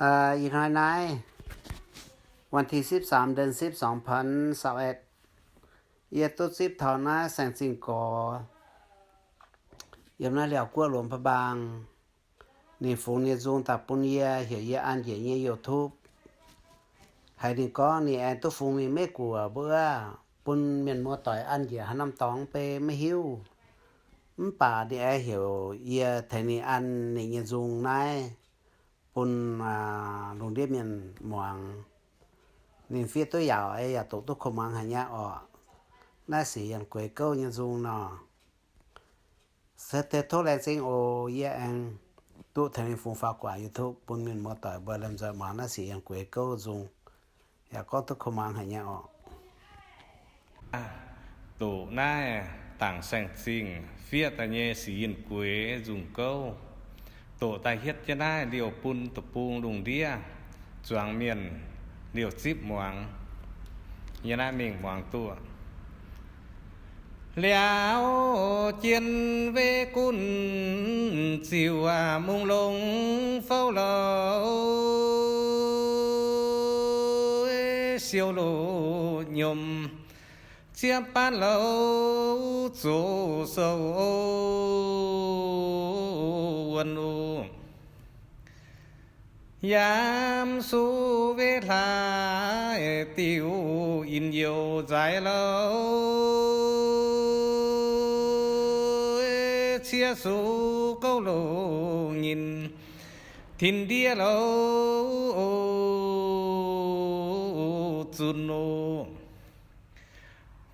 Ih hnoi naaiv, วันที่สิบสาม เดือนสิบ สองพันยี่สิบเอ็ด, yie duqv zipv taux naaiv saeng-zingh gorx yiem naaiv Liaauc Guoqv Luangh Prabang. Ninh fungx ninh nzung daaih bun yie heuc yie an njiec nyei YouTube. Haiz ninh gorngv ninh aengx duqv fungx mingh Meiv Guoqv mbuo, bun mienh muoz-doic an njiec haaix norm dorngx mv bei maiv hiuv. Mv baac ninh aengx heuc yie tengx ninh an ninh nyei nzung naaiv bun lungh ndiev mienh muangx. Ninh fiev duqv yaauc, yaac doqc duqv kuv muangx haic nyei orqc. Naaiv sic Yienh Gueix Gouv nyei nzung nor. Se deix tov laengz zingh oc. Yie aengx duqv tengx ninh fungx faaux guangc YouTube bun mienh muoz-doic mbuo lomh nzoih muangx naaiv sic Yienh Gueix Gouv nzung, yaac gorngv duqv kuv muangx haic nyei orqc. Doqc naaiv dangc saeng-zingh fiev daaih nyei sic Yienh Gueix nzung gouv, doqc daaih hietv jienv naaiv liouh bun deic-bung lungh ndiev zuangx mienh liouh zipv muangx. Yie naaiv mingh muangx duqv. Liaauc jien weic gunv ziouc mungh longx fouv louc, siou loz nyiemc ziepv baanv louc zoqc sou wuonh oc. Yaac suv weic hlaax diuc in youc nzaix louc, ciev suv gouv loz nyinh tin ndiev louc zunh oc.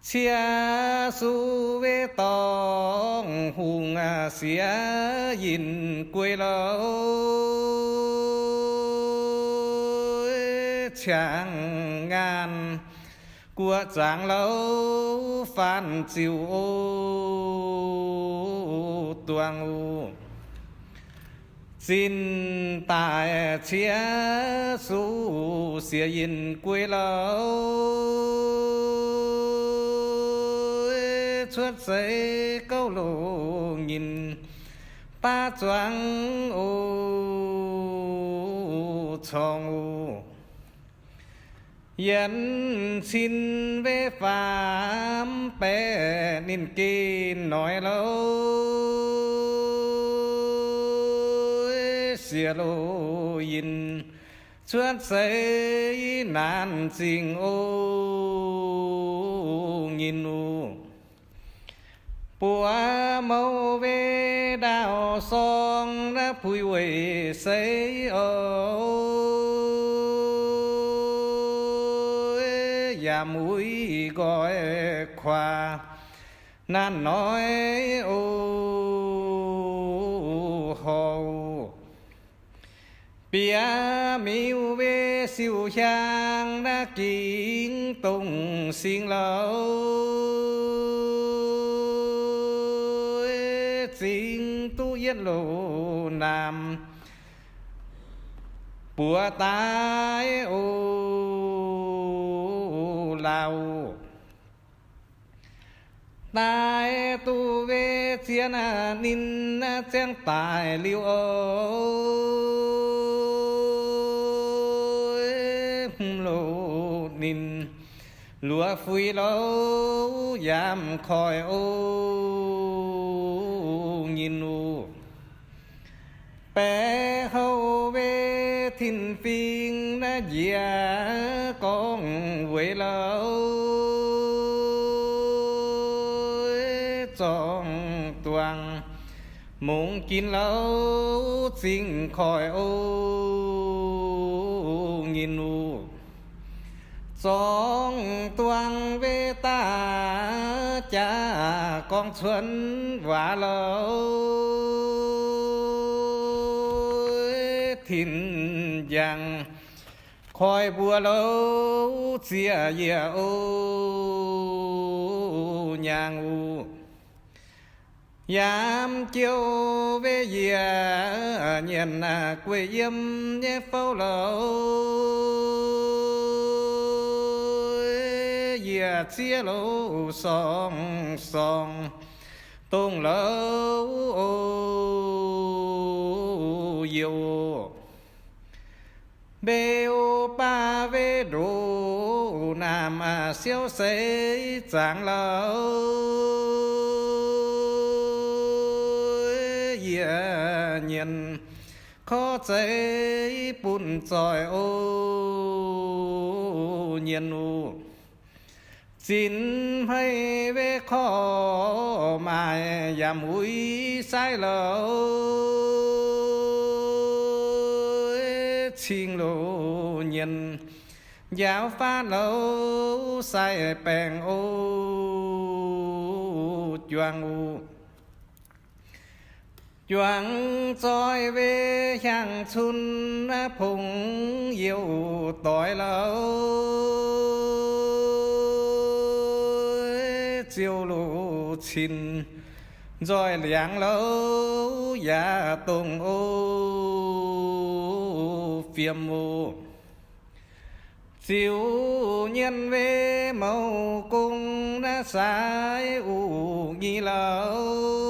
Ciev suv weic dorngh hungh siex Yienh Gueix louc, ciangx ngaanh guoqv zaangc louc faanv ziouc oc duangh oc. Zinh daaih ciev suv siex Yienh Gueix louc, cuotv seix gouv loz nyinh baav zuangx oc corngh oc. Yietc cin weic faam baeqc ninh geh noic louc, siex loz yinh cuotv seix naanc zingh oc nyinh oc. Buoz mouc weic ndaauv sorng naaiv puix weic seix oc, yaac muic nqoi kuaax naanc noic oc horh. Bieqc miuc weic siou hiaang naaiv gingx dongh singx louc, zingx duqv yietv loz naamh buoz daaih oc lauh. Daaih duqv weic zien ninh ziangh daaih liuz oc, hmz loz ninh luoqc fuix louc yaac mv koic oc nyinh oc. Baeqc houv weic tin-fingx naaiv njiec gorngv weic louc, zorng duangh mungz ginx louc zingh koic oc nyinh oc. Zorng duangh weic daaih jaax gorngv cuotv waac louc, tin-njang koic mbuox louc zieqc yiec oc nyaangh oc. Yaac jouh weic yiec nyienc gueic yiem nyei fouv louc, yiec zieqv louc sorng sorng dongh louc oc youh. Mbeu baav wei ndoqv naamh siouv seix zaangc louh, yie nyienz korv zeiv bun zoih o, nyienz oc. Zinx hmei wei korv maaic yaac muiz sai louh, cing loz nyienz njaaux faatv louh sai baengh o, juang oc. Juangc zoih wei hiaangx cun naaiv pongx youh doix louh, ziouc loz cin nzoih liangx louh yaac dongh o, fiem oc. Ziux nyienh wei mouz gong naaiv saaix uqc nyei louh,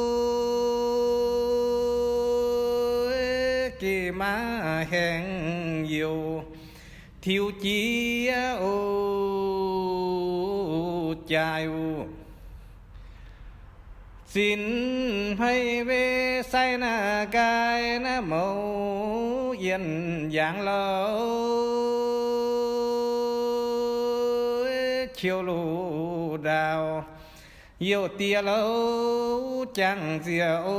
geh maiv haengx youh tiux jiex o, jaaix oc. Zinx hmei wei sai naaiv nqaai naaiv mouz yienh yaangz louh, qiu loz ndaauh youh diex louh jangx nziex o,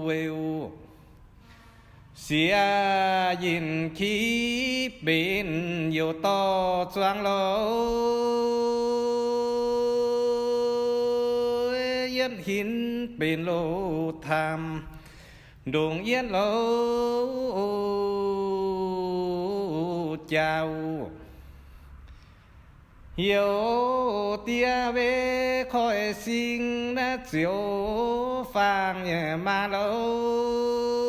weic oc. Siex yinh ki benx youh dorh zuangx louh, yietv hinv benx loz taamh ndongc yietv louh o, jaax oc. Youh diex wei koiv-sing naaiv ziouc faang nyei maa louh,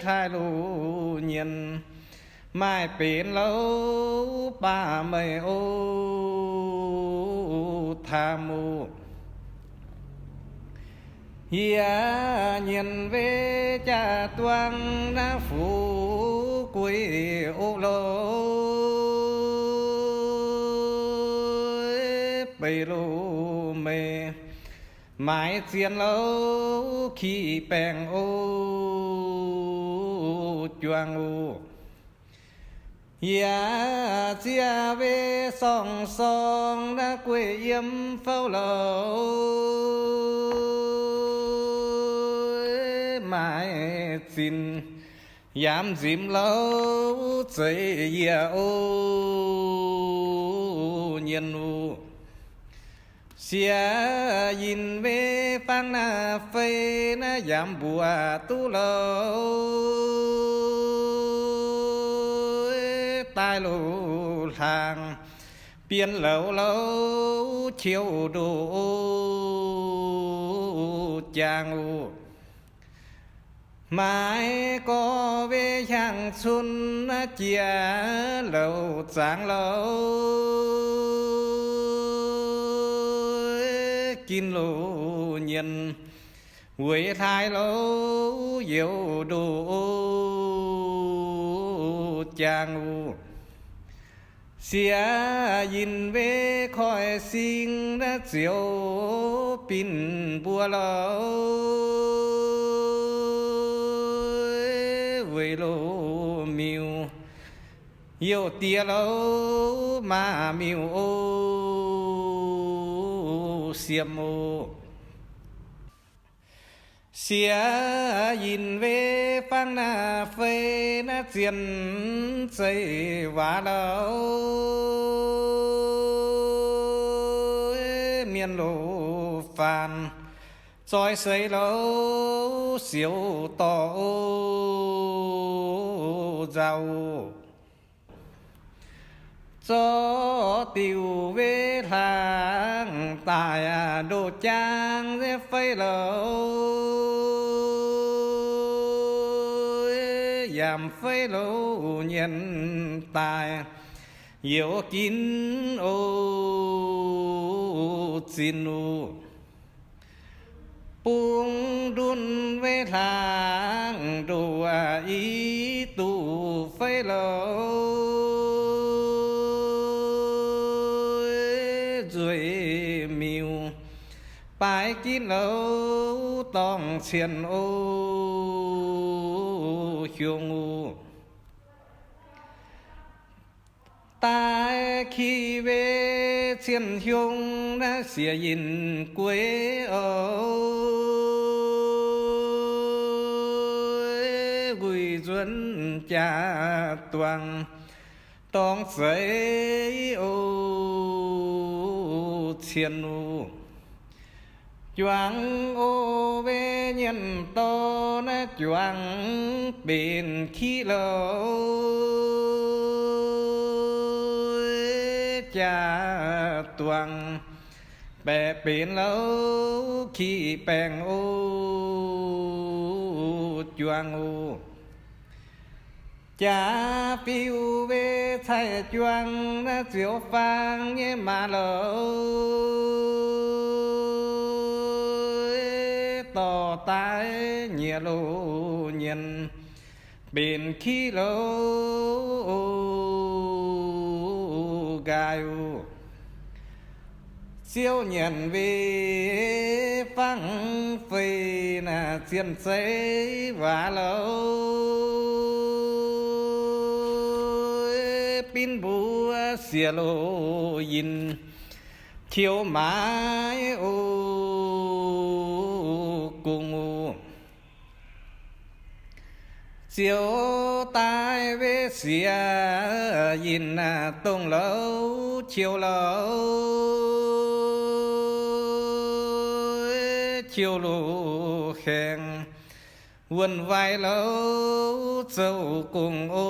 hlaaix loz nyienz maaih benx louh baav meih o, taamh oc. Yie nyienz wei jaa-duang naaiv fuqv gueiv oc louh, beiv loz meih maaiz zien louh ki baengh o, juang oc. Yie ziex wei sorng-sorng naaiv gueiv yiem fouv louh, maaiz zinx yaac nzimx louh zeiz yie o, nyienz oc. Siex yinh wei fangx naaiv fei naaiv yaac mbuoqc duqv louh, daaih loz-hlaang bienh louz louh qiu ndoh o, jaang oc. Maaiz gorx wei hiaangx cun naaiv jiex louh zaangc louh, gin loz nyienz weic hlaaix louh youz ndoh o, jaang oc. Siex yinh wei koiv-sing naaiv ziouc binc mbuo louh, weic loz-miuc youh diex louh maa miuc o, siemv oc. Siex yinh wei fangx naaiv fei naaiv zien zeiv waac louh, mienh loz-faanh zoih seix louh siouc dorh o, nzauh. Zorqv diuc wei hlaang daaih ndoh jaang fei louh, yaac fei loz nyienz daaih youz ginv o, zinh oc. Bungx ndunh wei hlaang i duqv fei louc nzueic miuc, baaix ginv louc dorngc cien o hiong oc. Daaih ki we cien hiong naaiv siex yinh gueix oc, wuic nzuonx jaa-duangh dorngx zeiz o cien oc. Juangc o we nyienz dorh naaiv juangc benx kiv louc jaa-duangh, baeqc benx louc ki baengh o juangc oc. Jaax fiuv we caih juangc naaiv ziouc fangx nyei maaz louc dorh daaih nyiex loz nyienz benx kiv louc nqaai oc. Ziouv nyanc we fangx fei naaiv zien zeiv waac louc, binv mbuo siex loz yinh qiu maaiz o gong oc. Ziouv daaih we siex yinh dongh louc qiu louc, qiu loz-haengh wuonh waaic louc zoux gong o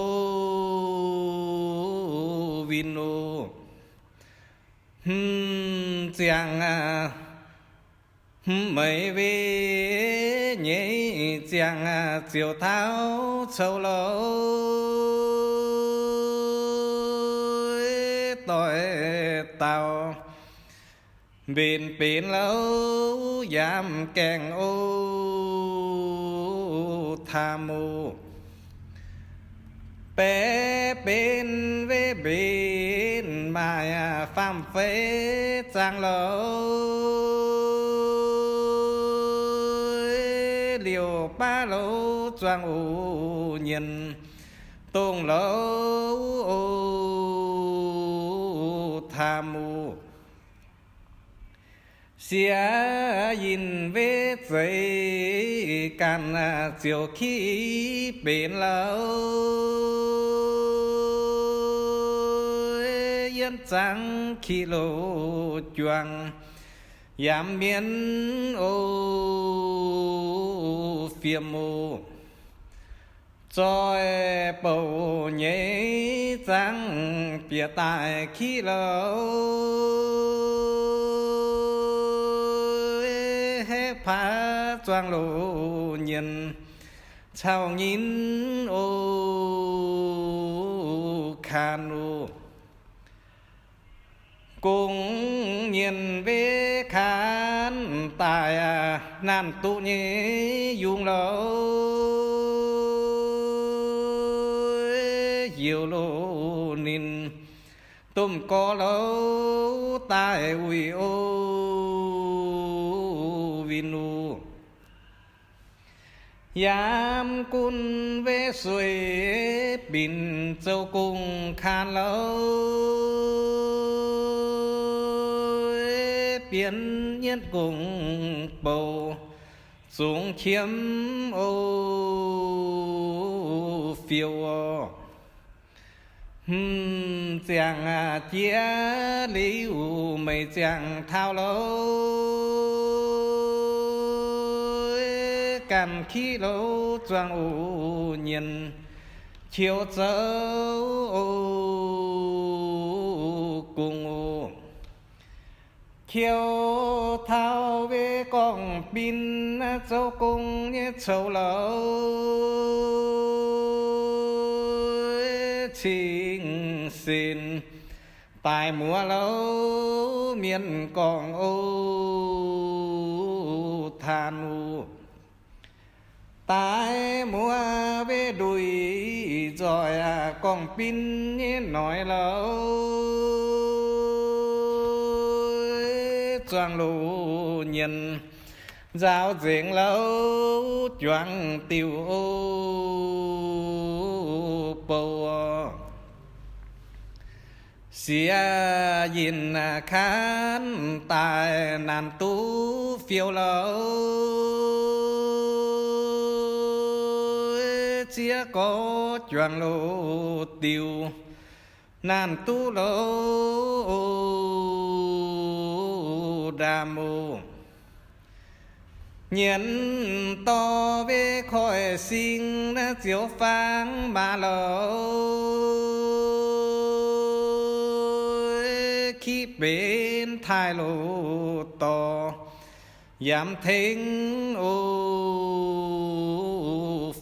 win oc. Hmz ziangh, hmz meix we nyeiz ziangh ziouc taux coux louc doix dauh mbenc benx louc yaac gaengh o taa moh. Baeqc benx we mbenc maaih faam-feix zaangc louc, liouc baav louc zuangx oc nyienz dongh louc o taa moh. Siex yinh we zeiz ganh ziouc kiv benx louc, yienv zangv kiv loz juangc yaac mienv o fiem oc. Zoih bouc nyeiz zangv bieqc daaih kiv louc, haeqv paav zuangx loz nyienz cau nyinv o kaan oc. Gong nyienz we kaan daaih naanc duqv nyei yungz louc, heuc loz ninh domh gorx louc daaih uix o win oc. Yaac gunv we suix binc zoux gong kaan louc, bienv yietv gong-bou zungx qiemx o fiou oc. Hmz ziangh jiex liuz, meix ziangh taux louc, ganh kiv louc zuangx o nyienz qiu zoux o gong oc. Qiu taux we gorngv-bin zoux gong nyei coux louc, cing-sen daaih muoz louc mienh gorngv o taan oc. Daaih muoz we nduqc Dorngh bin nyei noic louc, zuangx loz-nyienc nzaaux nzengc louc, juangc diuh o bou. Siex yinh kaanv daaih naanc duqv fiou louc, ziex gorx juangc loz-diuh naanc duqv louc ndaamv oc. Nyienz dorh wei koiv sing naaiv ziouc fangx maaz louc, kiv benx taaih loz-dorh yaac mv tengx o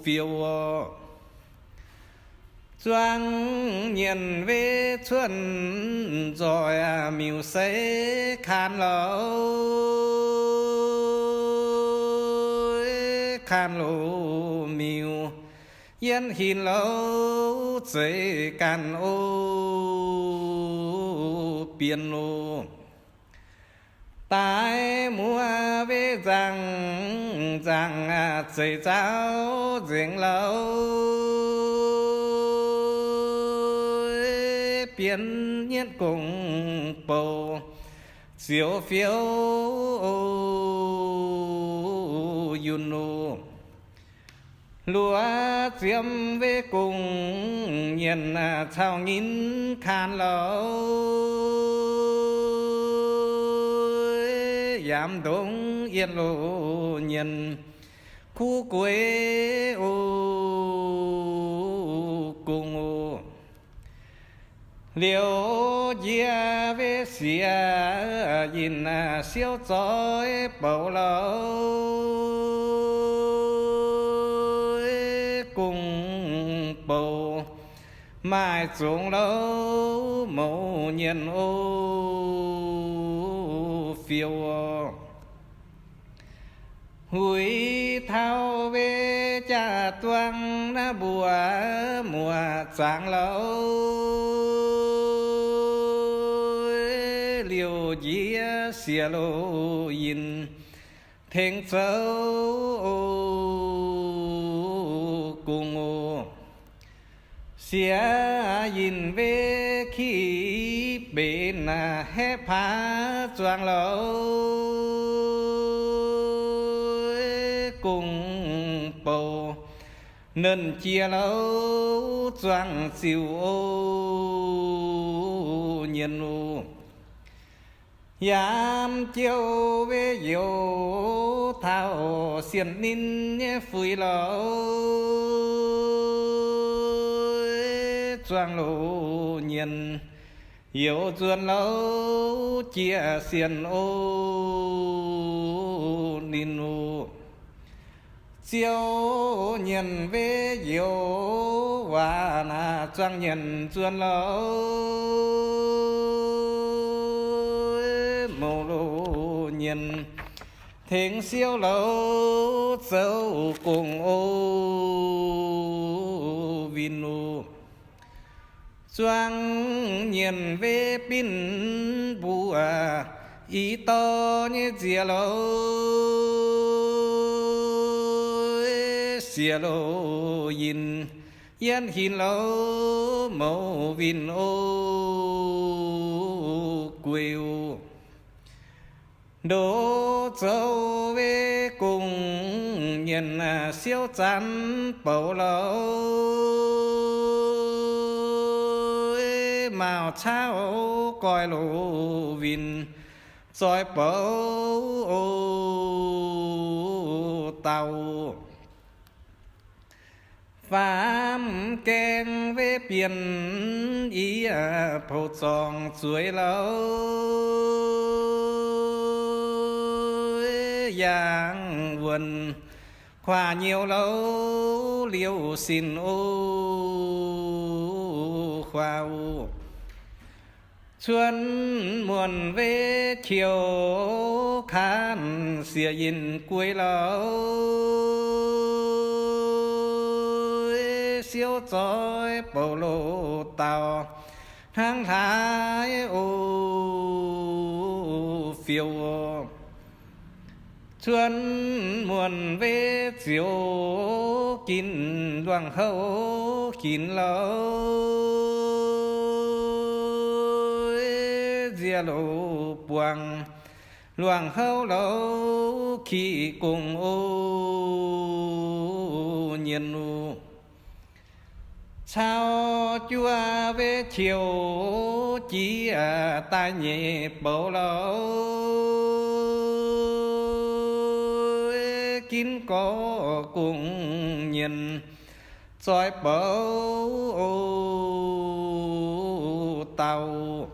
fiou oc. Zuangx nyienc wei cuotv nzoih miuc-seix kaanx louc, kaanx loz-miuc yienv hinc louc, zeiz ganh o bienx oc. Daaih muoz wei nzaangc, nzaangc zeiz nzaaux nzengc louc, bienx nyietv gong-bou ziouc fiou yunh oc. Luoqc ziemx wei gong-nyienc caux nyinc kaanx louc, yaac mv ndongc yietc loz-nyienc kuv gueix o gong oc. Liouc njiec wei siex yinh siouv zoih bouc louc, gong-bou maaih zongx louc mouz nyienh o fiou oc. Huix taux wei jaa-duang naaiv mbuo muoz zaangc louc, liouc njiec siex loz-yinh tengx zoux o gong oc. Siex yinh wei kiv benx haeqv paax zuangx louc, gong-bou nernh jiex louc zuangx ziuh o nyienh oc. Yaac jouh wei youz taux sienh ninh nyei fuix louc, zuangx loz-nyienc youz nzuonx louc jiex sienh o ninh oc. Ziouc nyienc wei youz waac naaic zuangx nyienc nzuonx louc, mouz loz-nyienc tengx siouv louc zoux gong o winh oc. Zuangx nyienc wei binv mbuo i dorh nyei nziex louc, siex loz-yinh yienv hinc louc mouz winh o guei oc. Ndoqc zoux wei gong-nyienc siouv zanc bouc louc, mauc cauv goiv loz winh zoih bouc o dauh. Faam gaeng wei bienh i poux zorngc zueiz louc, yangh wuonh kuaaic nyouz louc liouh sin o huaax oc. Cuonx muonc wei qiex kanh siex yinh guei louc, siouv zoix bouc loz-daauh hnangv hlaax o, fiou o. Cuonx muonc wei ziouc ginc luangc houv hinc louc, nziex loz buangh luangc houv louc kiqv gong o, nyienx o. Cau juov wei qiouc jiex daaih nyeic bouc louc, ginv gorqv gong nyienx zoix bouc o, dauh.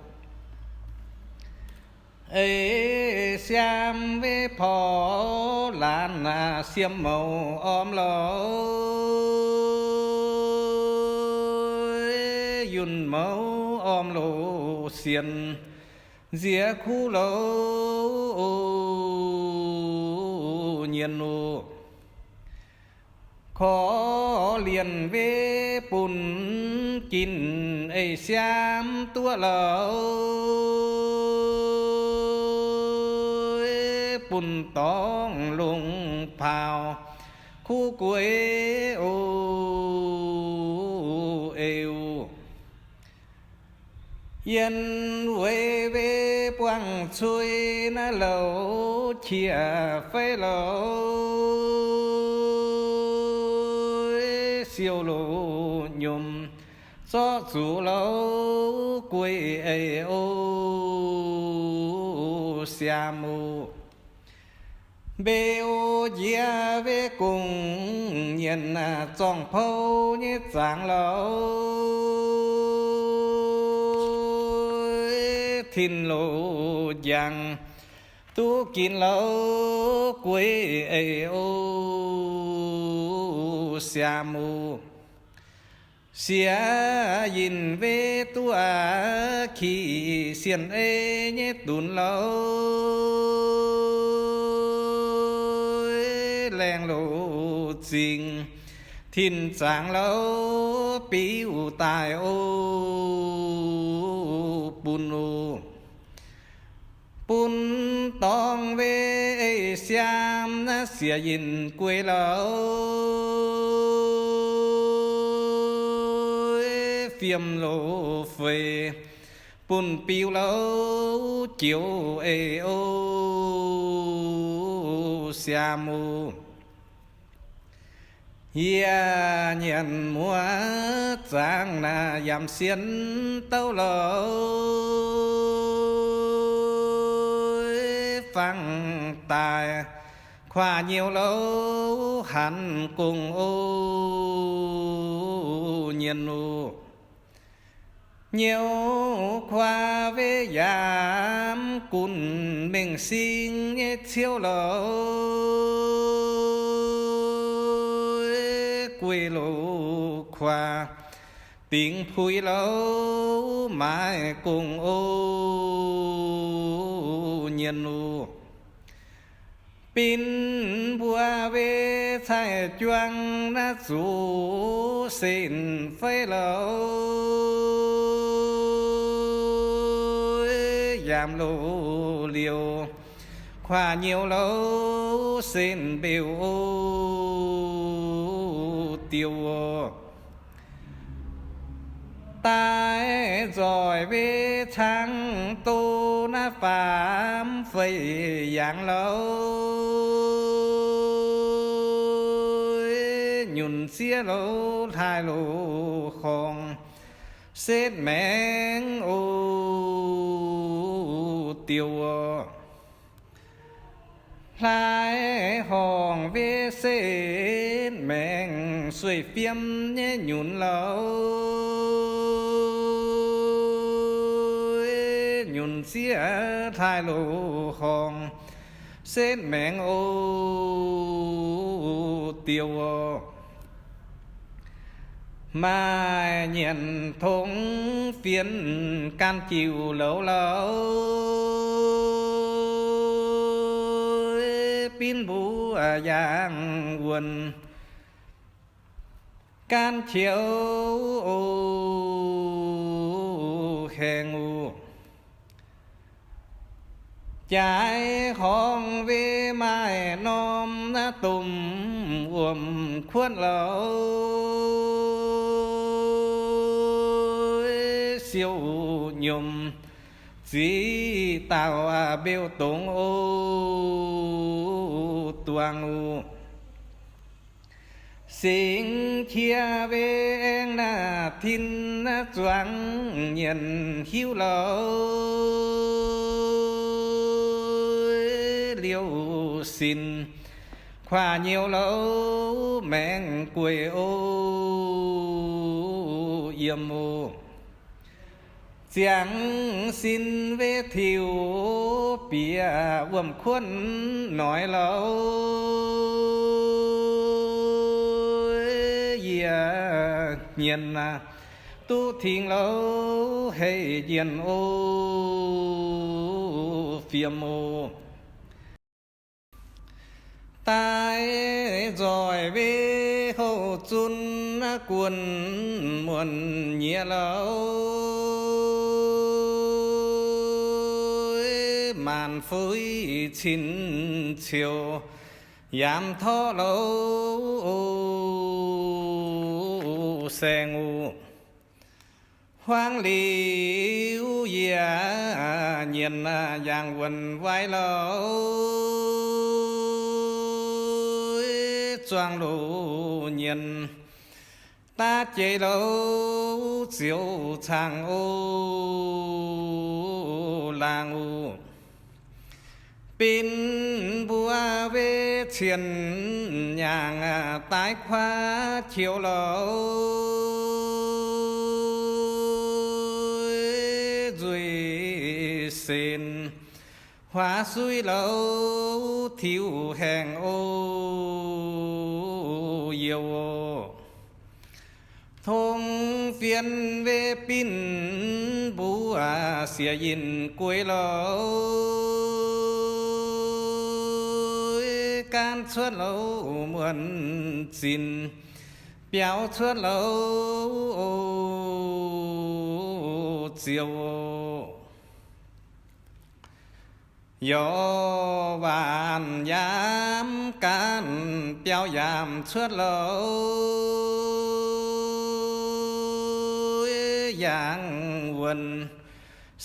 Eix siaam wei porv laanh siem mouz orm louc, yunh mouz orm loz sienx nziex kuv louc, nyienx o. Korv-lienh wei bun ginc eix siaam duqv louc, bun dorngx longc paaux kuv gueix o, eu. Yienh weic wei buangh cui naaiv louc qiex fei louc, siou loz nyomc zorqv zuqc louc gueix eix o, siaam o. Mbeu njiec wei gong nyienx zorng pou nyei zaangc louc, tin loz njang duqv ginc louc gueix eix o, siaam o. Siex yinh wei duqv aqv kiqv sienh ei nyei dunx louc, laengz loz zingh tin zaangc louc biuv daaih o, bun o. Bun dorngx wei eix siaam naaiv siex yinh gueix louc, fiem loz feix bun biuv louc joux eix o, siaam o. Yie nyienx muoz zaangc naaiv yaac sien douv louc, fangx daaih kuaaiv nyouz louc hanc gong o, nyienx o. Nyouz kuaaiv wei yaac gunv mengh sing nyei ciouv louc, gueix loz-kuaaiv dingx puix louc maaiz gong o, nyienx o. Binv mbuo wei caih juang naaiv zuqc setv fei louc, yaac loz-liouh kuaaiv nyouz louc setv mbeux o, diuh o. Daaih nzoih wei caangv doz naaiv faam feix yangh louc, nyunc ziex louc hlaaix loz-horngh setv maengx o, diuh o. Hlaaix horngh wei setv maengx sueih fiem nyei nyunc louc, nyunc ziex hlaaix loz-horngh setv maengx o, diuh o. Maaih nyienc tongx fienx gan jiuc louc louc, binv mbuo yangh wuonx Gaanv qiex o haengh oc. Jaaix horngh wei maaih norm naaiv domh wuom-kuotv lorz siou nyomc ziqc dauh mbeu dongz o duangx oc. Singx qiex wei aengx naaiv tin zuangx nyienc hiuv lorz liouh sin kuaax nyouz lorz maengx gueix o yiem oc. Ziangx sin wei tiux bieqc wuom-kuotv noic lorz yie nyienc aac, duqv tingx lorz hei njien o fiem oc. Daaih nzoih wei houh zunv guon muonc nyiex lorz maanc fuix cin ciouc yaac torv lorz saeng oc. Huaang liuz yie nyienc yangh wuonc waaic lorz zuangx loz nyienc daav jeiz lorz ziouc cangx o laangh oc. Binc mbuo wei cien nyaangc daaih kuaav qiex lorz nzuih senx huaav suiv lorz tiux haengh o youh oc. Tong fien wei binc mbuo siex yinh guei lorz gaanv cuotv lorz muonc zinc biaux cuotv lorz ziouc oc. Youh waanc yaamv gaanv biaux yaamv cuotv lorz yangh wuonc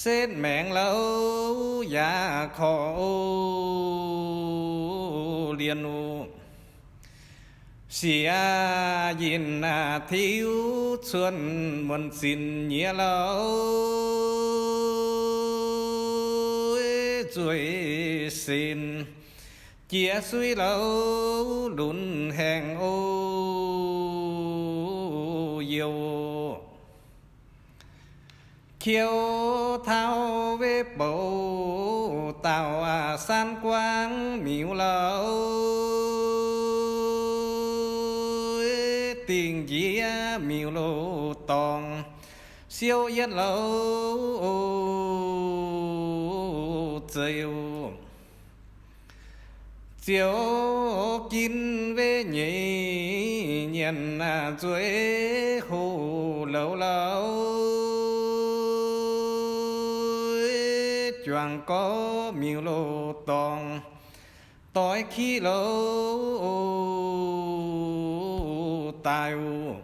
setv maengx lorz yaac korv o lienh oc. Siex yinh tiux cuotv muonc zinc nyiex lorz nzuih senx jiex suiv lorz lunx haengh o youh. Qiu taux wei bouc dauh aac, san guangv miuc lorz dingh njiec miuc-loz-dorngx siouv yietv lorz zeiv. Ziouc ginv wei nyeic nyienc nzueic hoc louz lorz juangc gorx miuc-loz-dorngx doix kiv lorz daaih oc.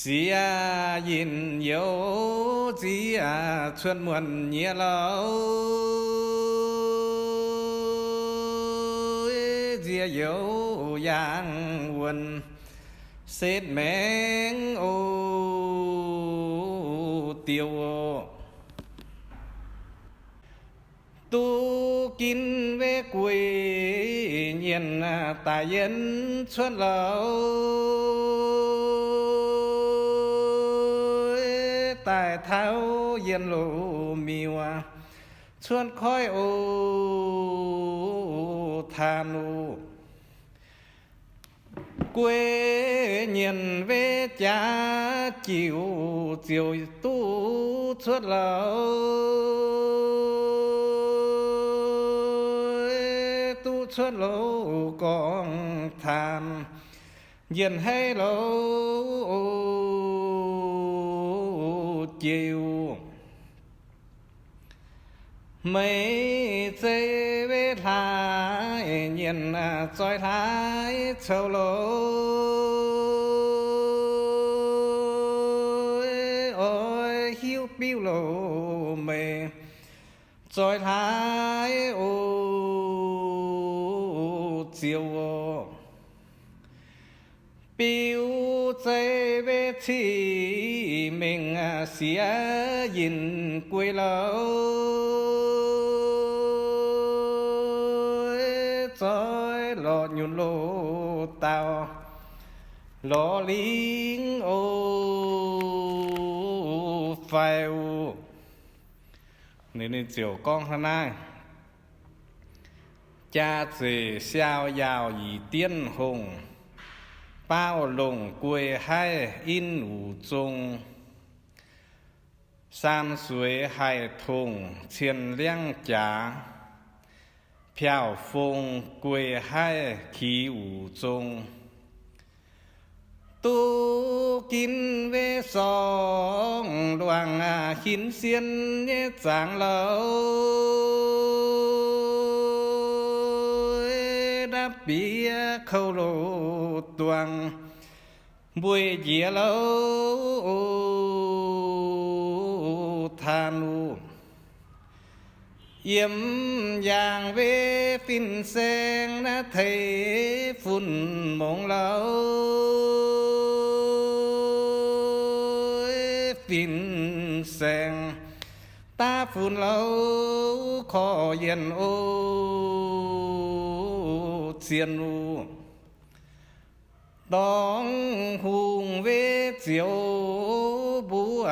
Siex yinh youz nziex cuotv muonc nyiex lorz nziex youz yangh wuonc setv maengx o diuh oc. Duqv ginv wei gueic nyienc daaih yienx cuotv lorz daaih taux yienh loz miuc cuotv koiv o taan oc. Guei nyienc wei jaax jiuc ziouc duqv cuotv lorz, duqv cuotv lorz gorngv taan njien-heiv loz jiex. Meih zeiv wetv hlaax nyienh zoih hlaax coux loz, oix hiuv biuv loz meih zoih hlaax oc Ziouv. Biuv zeiv wetv cih mengh siex yinh guei louz, zoih lorz nyunc loz-daauh lorz lingv oc faix oc. Ninh, ninh ziouc gorngv hnangv naaiv, Jaax-zeqc siaau yaauh yie dienv hungh, baauv longc guei haiv in wuc zong, saam sueix haih tongc cien liangv jaax, piaux fong guei haiv ki wuc zong. Duqv ginv wetv sorngv luangh hinv sien nyei zaangc louz, ndapv bieqc kouv loz duangh mbueiz njiec louz taan uc. Yiem yaangh wetv fin-saeng naaiv teix fun-mongz louz, fin-saeng daav fun louz korv yienh oc zien uc. Dorngx hungh wetv ziouc mbuo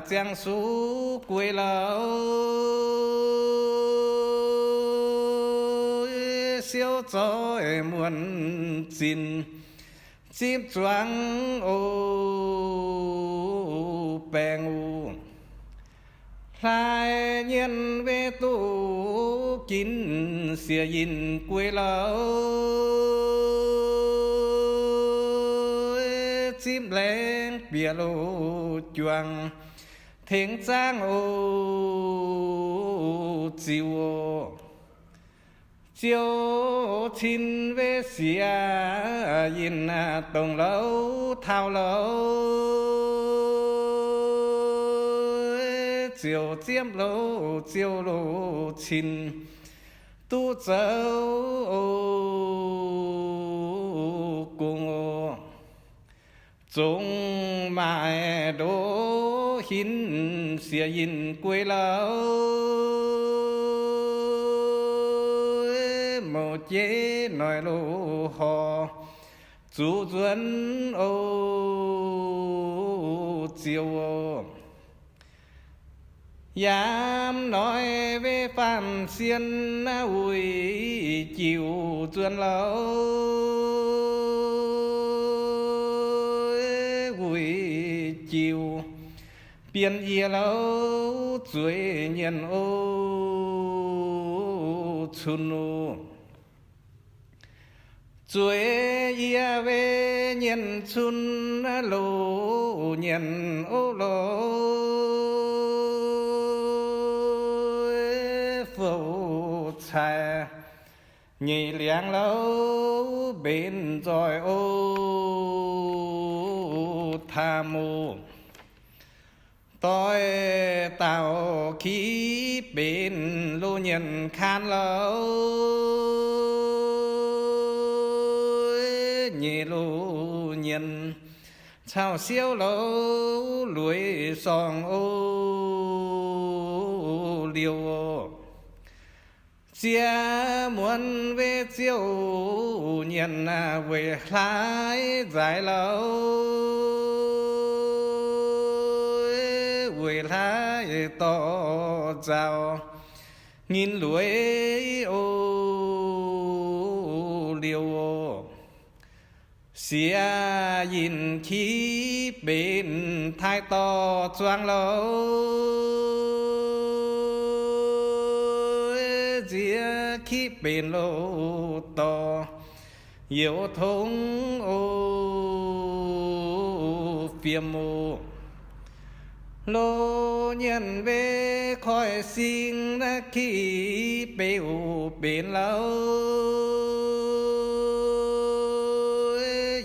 ziangh suv guei louz, siouv zoih muonc zinh zipv zuangx oc baengh uc. Hlaax nyienh wetv duqv ginv siex yinh guei louz, zipv laengz bieqc loz juangc tengx zaangv oc ziouc. Ziouc cin wetv siex yinh dongh louz taux louz, ziouc ziepv loz ziouc loz cin duqv zoux oc gong oc. Zongc maaic ndoqv hinv siex yinh guei louz, mouc jeiv noic loz horc zuqc nzuonx oc ziouc. Yaac noic wetv faam sienh wuic jiuc nzuonx louz, wuic jiuc bienx yie louz zueiz nyienh oc cun oc. Zueiz yie wetv nyienh cun loz nyienh oc loz, fouv cai nyeic liangx louz mbenc nzoih oc taan oc. Doix dauh ki benx loz nyienh kaan louz, nyeic loz nyienh caux siouv louz lueiz sorngh oc liouh oc. Ziex muonz wetv ziouc nyienh weic hlaax nzaix louz, weic hlaax dorh nzauh ngin lueiz oc liouh oc. Siex yinh ki benx taaih dorh zuangx louz, nziex ki benx louz dorh youz tongx oc fiem oc. Lo nyienx wei koiv sing naaiv ki beu benx louh,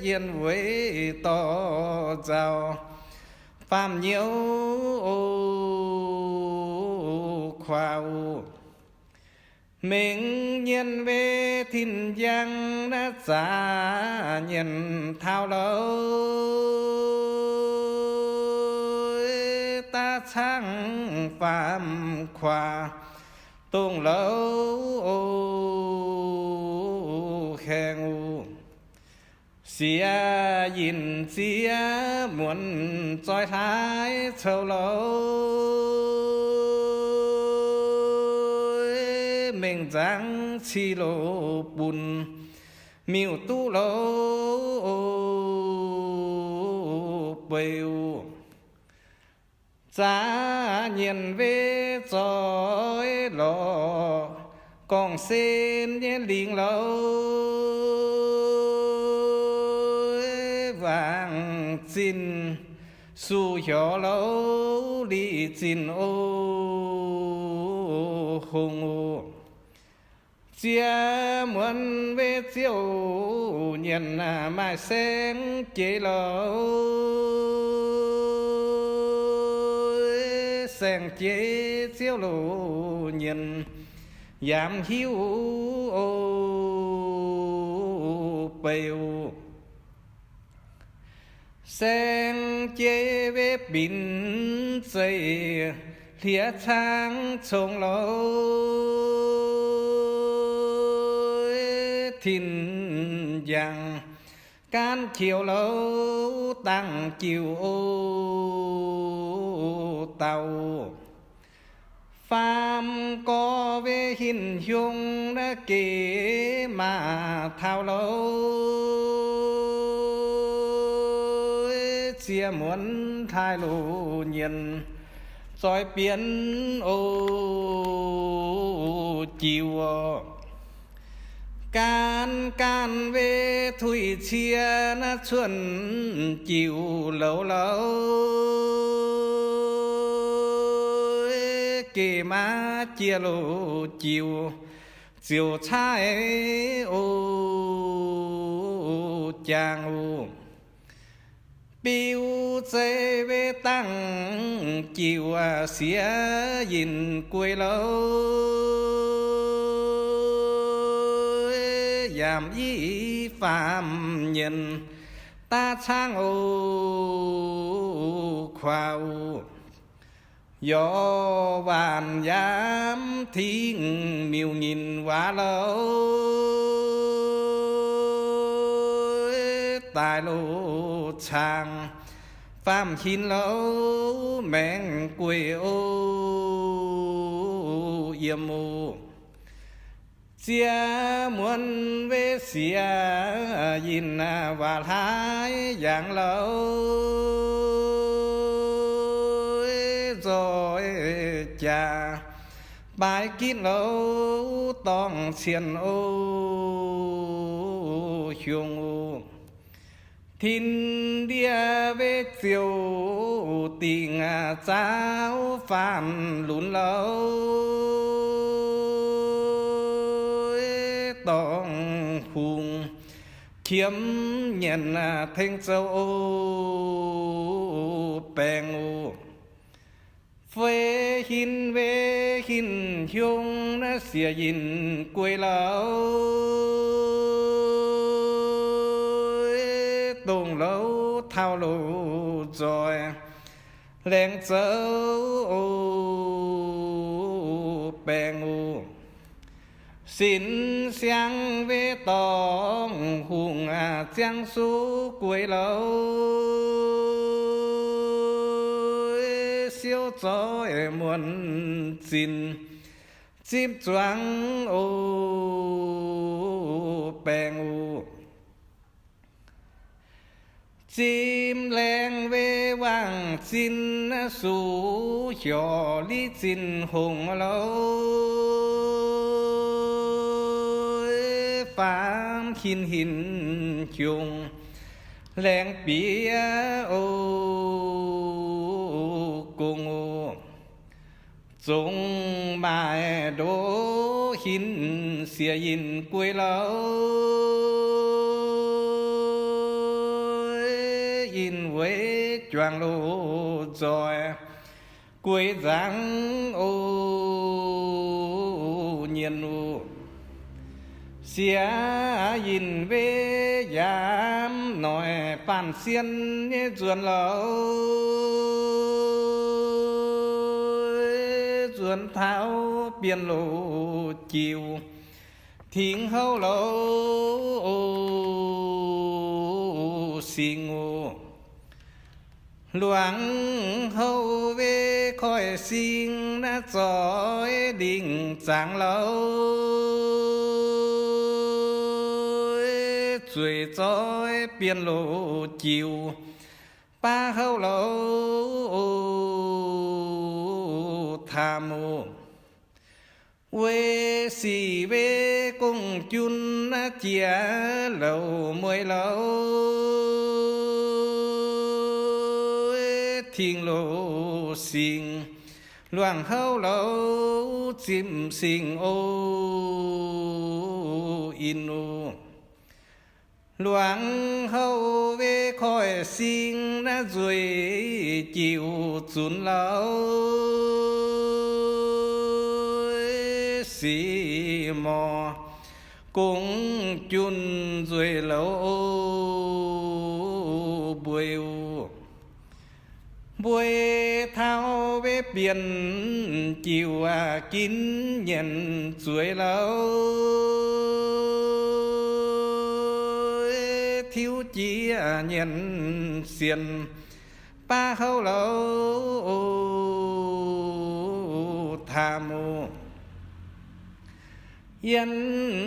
yienh weic dorh nzauh faam nyouz o, kuaax oc. Mengh nyienx wei tin njang naaiv zaqc nyienx taux louh, daav caangv faam kuaax dongh louh o, haengh oc. Siex yinh ziex muonz zoih hlaax coux louh, mengh nzangv cih loz bun miuc-duqv louh beu. Zaqc nyienx wei zoih lorqc gorngv-sen nyei lingc louh, wangc zinh suqv hiorx louh liqc zinh o, hungh oc. Ziex muonz wei ziouv nyienx maaih saeng-jeix louh, saeng-jeix ziouv loz nyienx yaac mv hiuv o, beu. Saeng-jeix wei binc zeiv hlieqv caangv congx louh, tin njang gaanv qiex louh dangh jiuc o, dauh. Faam gorx wei hinc hiong naaiv gec maac taux louh, ziex muonz hlaaix loz nyienx zoih bienx o, jiuc. Gaanv gaanv wei tuix cie naaiv cuotv jiuc louz louh, geh maav jiex loz jiuc ziouc caaiv o, jaang oc. Biu zeiv wei dangh jiuc siex yinh guei louh, yaac mv i faam nyienx daav caangv o, kuaax oc. Yorc waanc yaac mv tingx miuc-nyinc waac louh, daaih loz caangv faam hinc louh maengx gueic o, yiem oc. Ziex muonz wei siex yinh waac hlaaix yangh louh, nzoih jaax baaix gitv louh dorngh cien o, hiong oc. Tin-ndie wei ziouc dingc zaauv faanv lunx louh, dorngh hungh qiemx nyanc tengx zoux o, baengh oc. Feix hinc wei hinc hiong naaiv siex yinh guei louh, dongh louh taux loz nzoih laengz zoux o, baengh oc. Sin siang wei dorngh hungh ziangh suv guei louh, siouv zoih muonc zinh zipv zuangx o, baengh oc. Zipv laengz wei wangc zinh suqv hiorc liqv zinh hongh louh, faam hinc hinc hiong Laengz bieqc o, gong o, zongc maaih ndoqv hinc siex yinh guei louh, yinh weic juangc loz-nzoih guei nzangv o, nyienx o. Siex yinh weic yaamv noic faanh sienh nyei nzuonx louh, nzuonx taux Bienh Loz Jiu tengx houv louh o, singx o. Luangc houv weic koiv-singx naaiv zoih lingh zaangc louh, zueiz zoih Bienh Loz Jiu baav houv louh o, taam o. Weic sic weic gong-jun naaiv jiex louc mueiz louh, Tengx Loz Singx luangc houv louh zipv singx o, in o. Luangc houv weic koiv-singx naaiv nzueic jiuc zunc louh, sic morc gong-jun nzueic louh o, mbueiz o. Mbueiz taux weic Bienh Jiu ginv nyienx zueiz louh, tiuv jiex nyienx sienx baav houv louh o, taam o. Yiem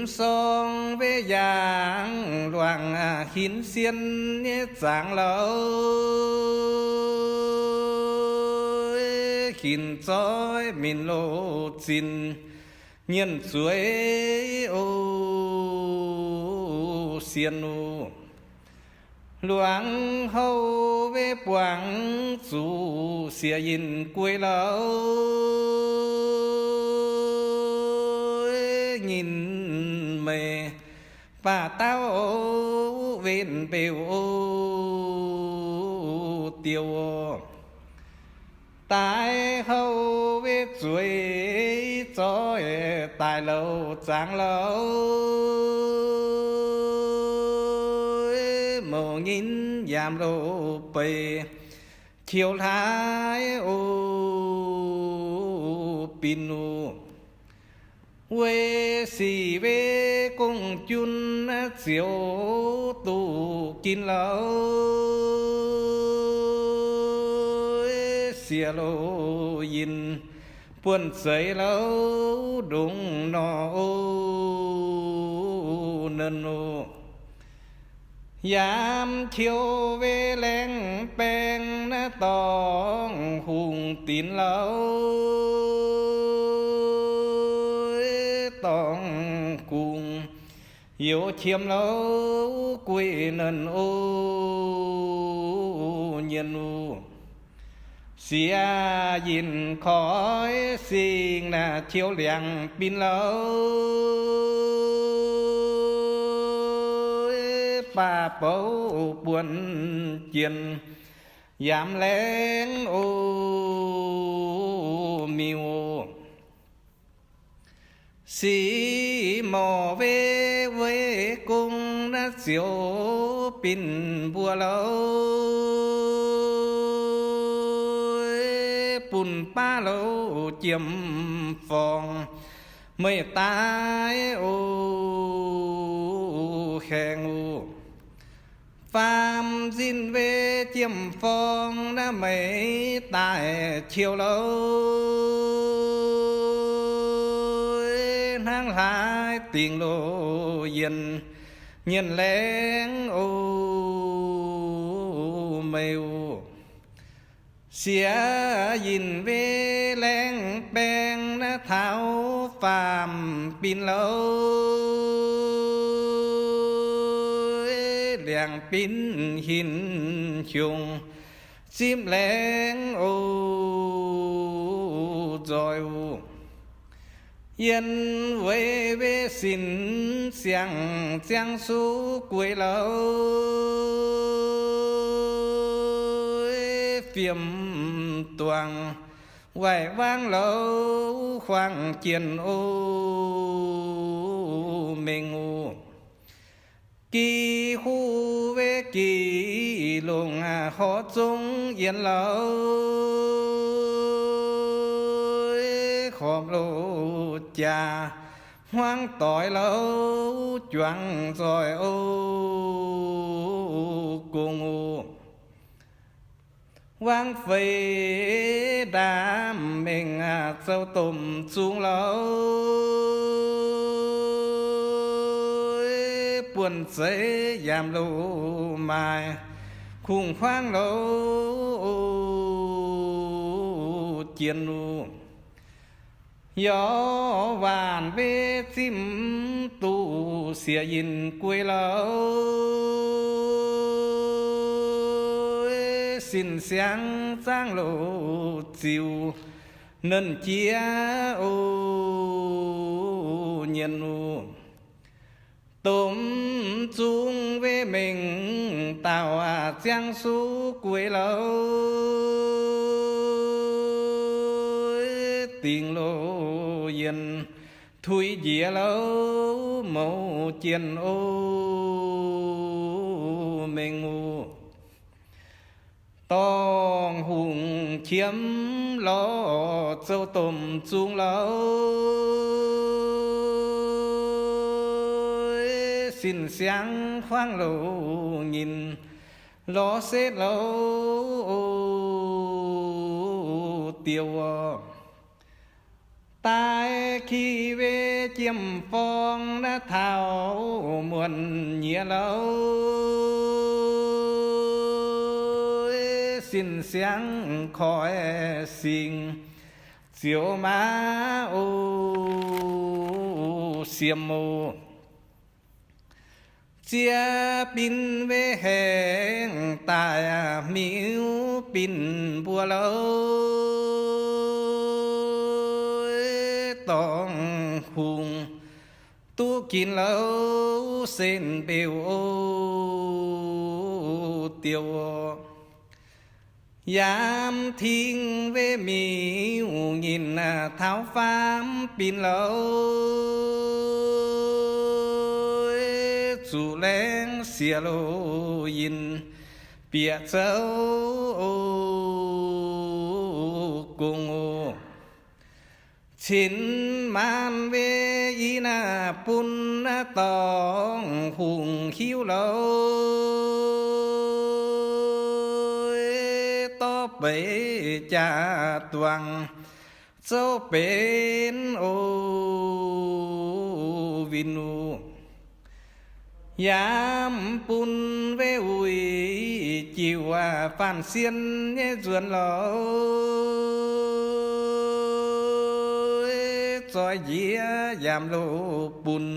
sorng weic yaangh luangc hinc sienh nyei zaangc louh, hinc zoih minc loz-zinx nyienx zueiz o, sienx o. Luangc houv weic buangz zuqc siex yinh guei louh, nyinh meih baac dauh wetv mbeux o, diuh o. Daaih houv weic zueiz zoih daaih louc zaangc louh, mouc nyinv yaamv loz-beic qiu hlaaix o, bin o. Weic sic weic gong-jun naaiv ziouc duqv ginv louh, siex loz-yinh buonv zeix louh ndongc nor o, nernh o. Yaac qiu weic laengz baeng naaiv dorngh hungh dinx louh, dorngh hungh youz qiemx louh guei nernh o, nyienx o. Siex yinh koiv-singx naaiv qiu liangx bin louh, baac bouv buonv jienh yaamv laengz o, miuc o. Sic morc weic weic gong naaiv ziouc binc mbuo louh, bun baav louh jiem-forng meih daaih o, haengh o. Faam nzinh weic jiem-forng naaiv meih daaih qiu louh, hnangv hlaaix dingc loz-yienh nyienx laengz o, meih o. Siex yinh weic laengz baeng naaiv taux faam-binc louh, ziangh binv hinc hiuangx zipv laengz oc nzoih oc. Yiem weic sin siang ziangh suv gueix louh, fiem duangh waaic wangv louh huaang jienh oc mengh oc. Gi huv weic gic longc horv zungv yienh louh, horpc loz jaax hmuangv doix louh juangc nzoih oc gong oc. Wangv feix ndaamv mengh zoux domh zungh louh, buonv zeiv yaac loz maaih kungx huaangv louh jienh oc. Yorc waanc weic zipv duqv siex yinh gueix louh, sin siangv zaangv loz ziux nernh jiex oc nyienh oc. Domh zungh weic mengh dauh ziangh suv gueix louh, dingc loz yienh tuix njiec louh mouz jienh oc mengh oc. Dorngh hungh qiemx lorz zoux domh zungh louh, sin siangv huaangv loz nyinh lorz setv louh diuh oc. Daaih ki weic jiem-forng naaiv taux muonc nyiex louh, sin siangv koiv singx ziouc maav oc siemx oc. Ziex binc weic haengh daaih miuv binc mbuo louh, dorngh hungh duqv ginx louh sen mbeux oc diuh oc. Yaam ting weic miuc nyinh taux faam binc louh, zuqc laengz siex loz yinh bieqc zouv oc gong oc. Cin maanc weic i naaiv bun dorngh hungh hiuv louh, dorh beix jaa-duangc zouv benx oc winh oc. Yaac bun weic uix jiuc faanh sienh nyei nzuonx louh, zoih njiec yaac loz bun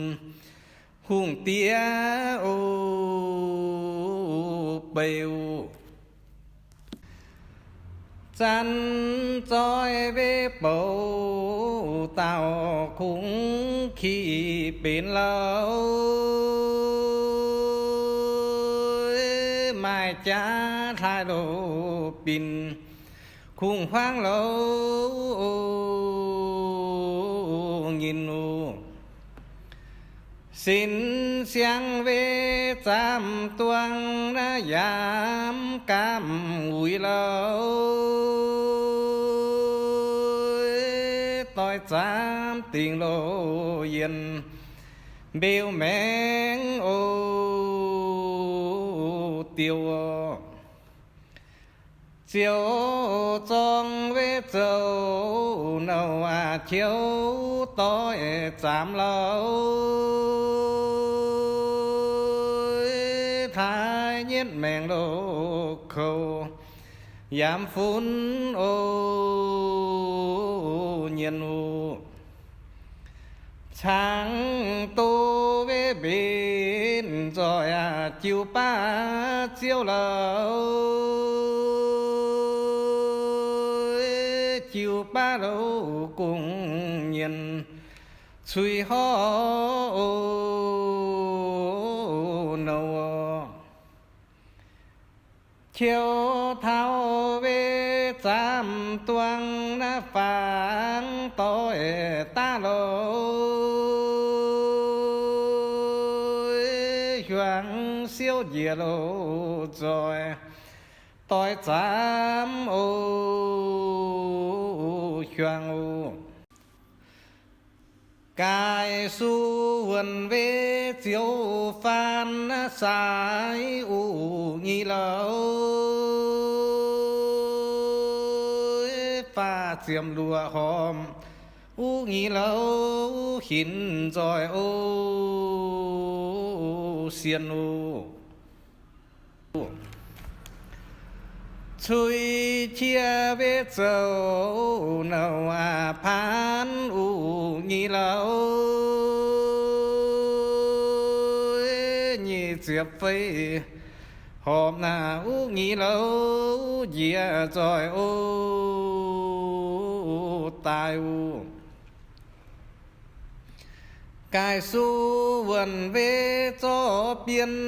hungh diex oc beu. Zanc zoih weic bouc dauh kungx ki benx louh, maaih jaax hlaaix loz binc kungx huaangv loz nyinh oc. Sin siangv weic zaamv duangh naaiv yaam gaamv wuic louh, doix zaamv dingc loz yienh mbeux maengx oc diuh oc. Ziouc zorng weic zoux nouh aqv qiouv doix zaamv louh, hlaaix nyetv maengx loz-koux yaampv funv oc nyienh oc. Cangx doz weic mbenc nzoih aqv jiu baav ziouv louz, jiu baav louz gong-mienh cui horv oc. Nouh qiu taux wei zaamv duang naaiv fangx doix daav louz, hiuang siouv njiec louz nzoih doix zaamv oc, hiuang oc. Gaih su wuonh wei ziouv faan sai uv nyi louz, faah ziemx luoqc horpc uv nyi louz hinc nzoih oc, sienh oc. Cui qiex wei zouv nouh aac paanv uv nyi louz, nyic ziepc feix horpc naaic uv nyi louz njiec nzoih oc, daaih oc. Gaih su wuonh wei zorqv bienh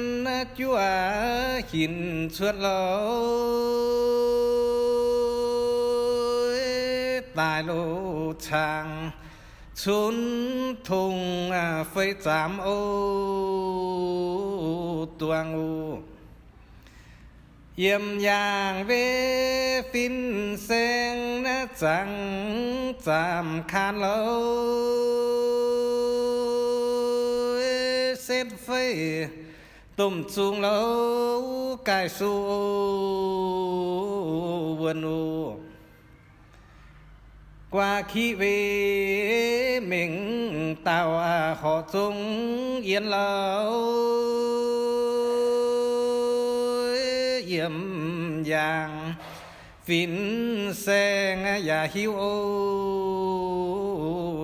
juov hinc cuotv louz, daaih loz-caangx cunv tongx feix zaamx oc, duangx oc. Yiem yaangh wei fin-saeng naaiv zaangc zaamc kaan louz, setv feix domh zungh louz gaih su wuonh oc. Guaax kiqv wei mengh dauh horqc zong yien louz, yiem yaangh fin-saeng yaac hiuv oc,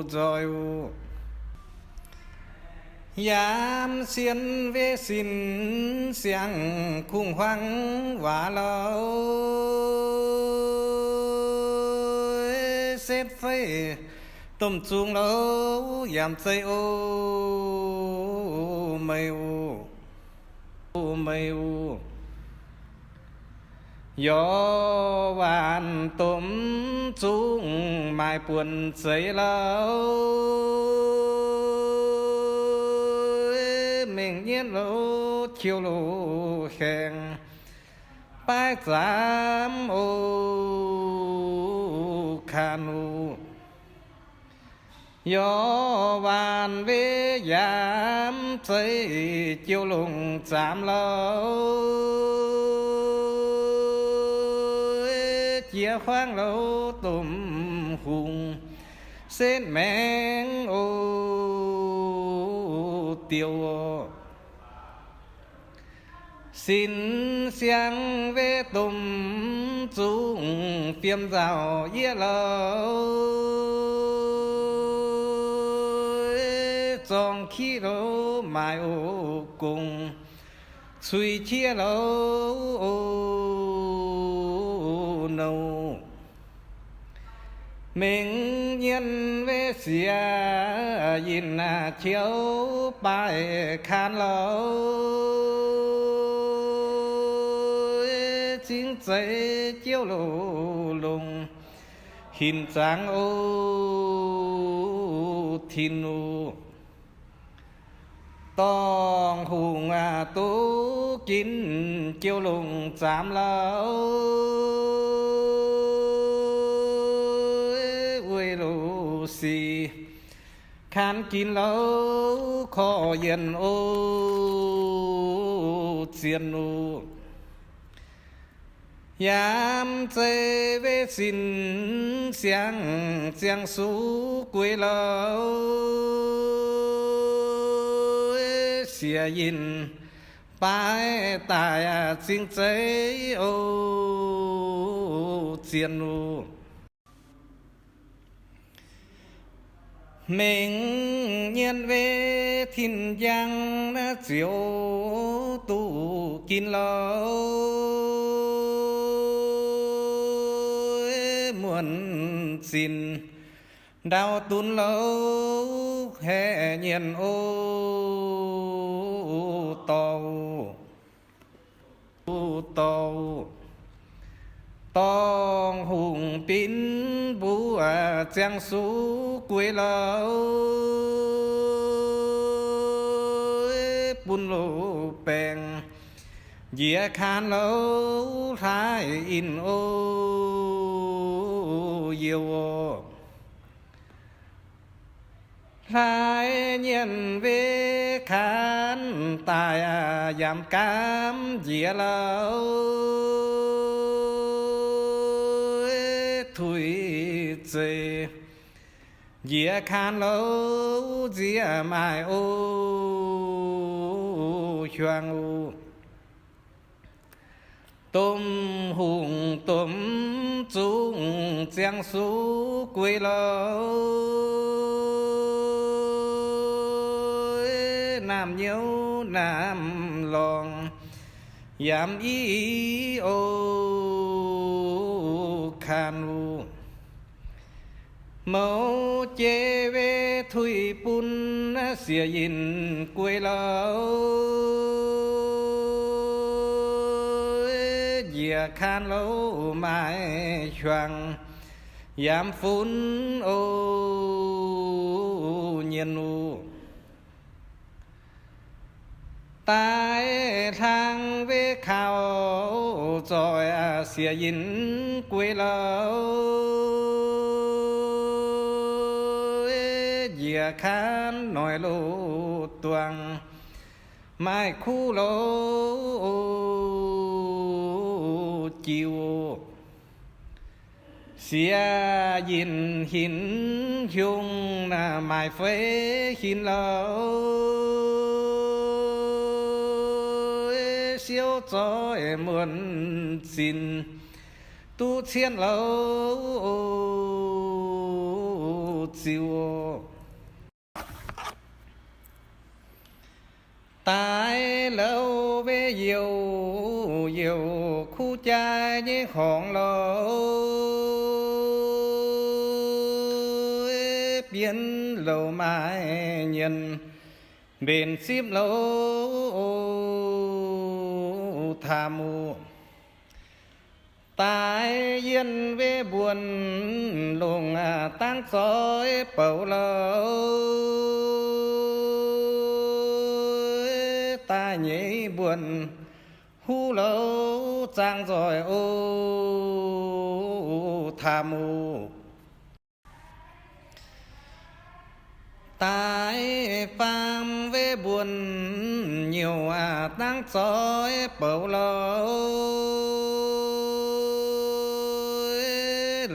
nzoih oc. Yaac sien wei sin siang kungx huaang waac louz, setv feix domh zungh louz yaac zeiz oc, meih oc, meih oc. Yorc waanc domh zungh maaic buonc zeiz louz, mengh nyietv louz qiu loz-haengh baaiv zaamv oc, kaan oc. Yorc waanc wei yaamv zeiv jiouv longc zaamc louz, jiex huaangv louz domh hungh setv maengx oc, diouh oc. Sin siang wei domh zungh fiem nzauh yieqv louz, zorng kiqv louz maaic oc gong, cui qiex louz oc nouh. Mengh nyietv wei siex yinh qiouv baaih kaan louz, zingv zeiv jiouv loz-longc hinc zaangc oc, tin oc. Dorngh hungh duqv ginv jiouv longc zaamc louz, weic loz-sic kaan ginv louz korv yienh oc, zien oc. Yaac zeiz wei sin siang ziangh suv guei louz, siec yinh baaix daic zingh zeiv oc, zien oc. Mengh nyietv wei tin njang naaiv ziouc duqv ginv louh, muonc zinc ndau dunv louh haeqv nyienh o, dorh, dorh. Dorngh hungh binv mbuo ziangh sux gueix louh, bun loz-baengc njiec kanh louh hlaaix in o, youh o. Hlaaix nyienh wei kanh daaih yaac gaamv njiec louh, tuix zeic njiec kanh louh nziex maaih o, hiuang o. Domh hungh domh zungv ziangh sux gueix louh, naamh nyouz naamh lorngh yaac i o, kanh o. Mouz jei wei tuix bun sieqv yinh gueix louh, njiec kanh louh maaih hiuang yaac funx o, nyienh o. Daaih hlang wei kaux zoih sieqv yinh gueix louh, njiec kanh noic loz-duangc maaih kuv louh, jiu sieqv yinh hinc hiungh maaih feix hinc louh, siouv zoih muonc zinc duqv cien louh, ziu o. Daaih louh wei youh youh kuv jaaix nyei horngz louh, bienx louh maaih nyienh mbenc zipv louh, taam o. Daaih yienh wei mbuonx longc dangv zoih bouc louh, daaih nyeic mbuonx huv louh zaangc nzoih o, taam o. Daaih faam wei mbuonx nyouc dangv zoih bouc louh,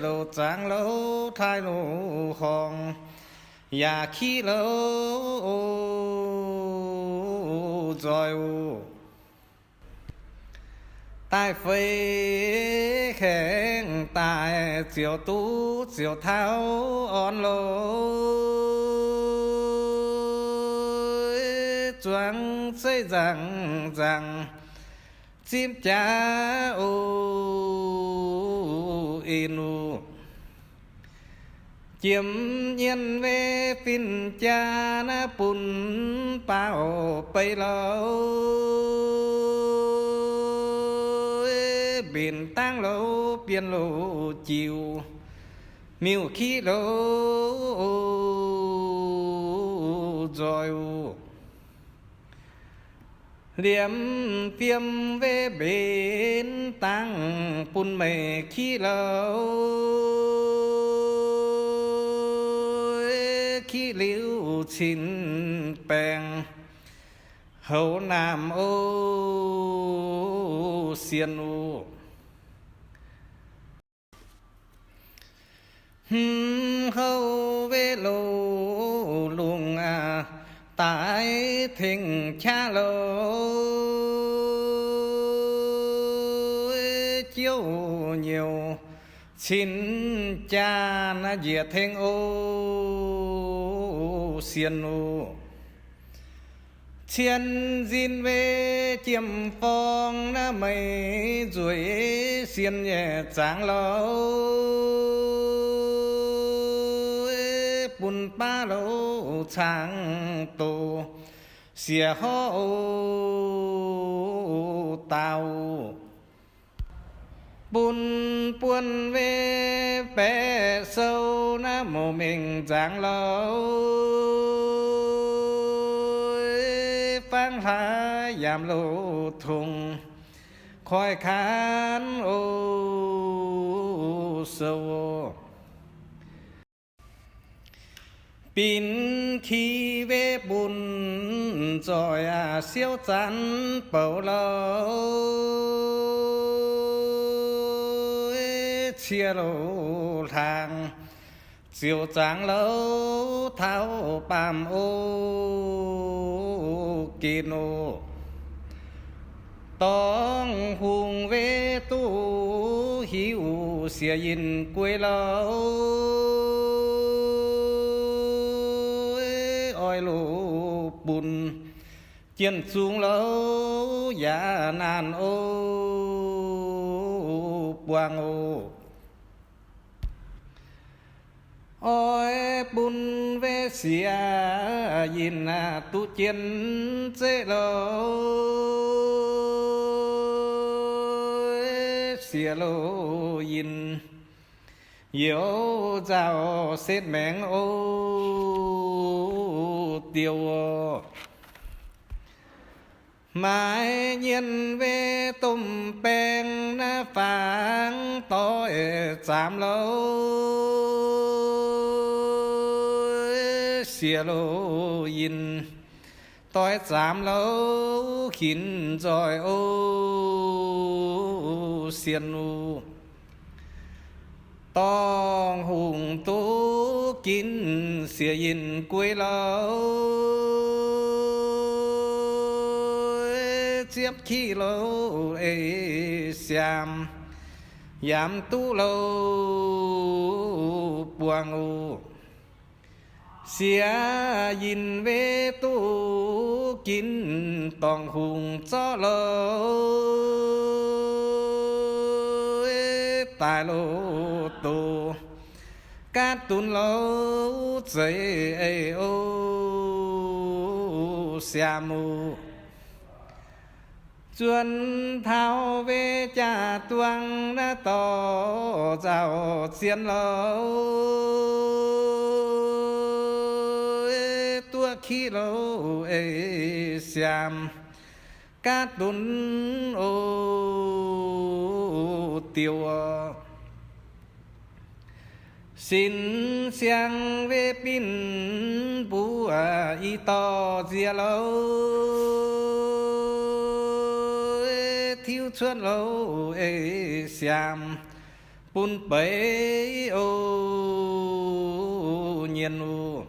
louh zaangc louh taaih louh horngh yaac kiv louh nzoih o. Daaih feix haengh daaih ziouc duqv ziouc taux orn loz, zuangx zeiv nzangc nzangc zipv jaax o, en o. Jiem nyienh wei fin-jaa naaiv bun baaux beiv louh, mbenc dangv louh bienh louh jiu, miuc-kiv louh nzoih o. Liemh fiem wei mbenc dangv bun meih kiv louh, kiv liuz cin baengc houx naamh o, sien o. Hmz houv wei loz-lungh daaih tengx qaqv louh, jiouv nyouc cin jaa njiec tengx o, sien o. Sien nzin wei jiem forng naaiv meih nzueic sien nyei zaangc louh, bun baav louh caangv doz siex horv oc dauh. Bun buonv wei baeqc sou naaiv mouz mengh nzaangc louh, fangv hlaax yaac loz-tongx koi kaanv oc sou. Binc ki wei bun nzoih aac siouv zanv bouc louh, cie louh hlaang ziouc zaangc louh taux baamh oc gen oc. Dorngh hungh wei duqv hiuv siex yinh guei louh, oix loz bun jien zungv louh yaac naanc oc buangh oc. Oix bun wei siex yinh duqv jien zeqv louh, siex louh yinh youz nzauh setv maengx oc diuh oc. Maaiz nyienh wei domh baeng naaiv fangx doix zaamx louh, siex louh yinh doix zaamx louh hinc nzoih oc sienh oc. Dorngh hungh duqv ginv siex yinh guei louh, ziepv kiv louh eix siaamx, yaac mv duqv louh buangh oc. Siex yinh wei duqv ginv dorngh hungh zorqv louh, daaih louh doz gaatv dunx louh zeiz eix oc siaamx oc. Zuonx taux wei jaa duangh naaiv dorh nzauh zien louh, duqv kiv louh eix siaamx gaatv dunx oc diuh oc. Sin siang wei binc mbuo i dorh nziex louh, tiuv cuotv louh eix siaamx bun beiv oc nyienh oc.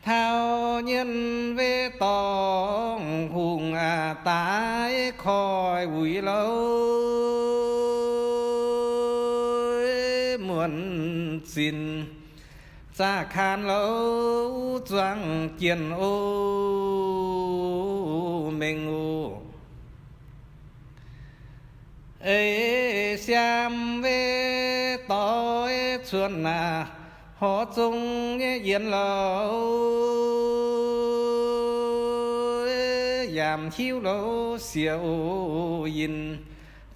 Taux nyienh wei dorngh hungh aac daaih koi wuic louh, muonc zinc zaah kaan louh zuangx jienh oc mengh oc. Eix siaamx wei doix cuotv aac, horv zong nyei yienx louh, yaac mv hiuv louh siex oc yinh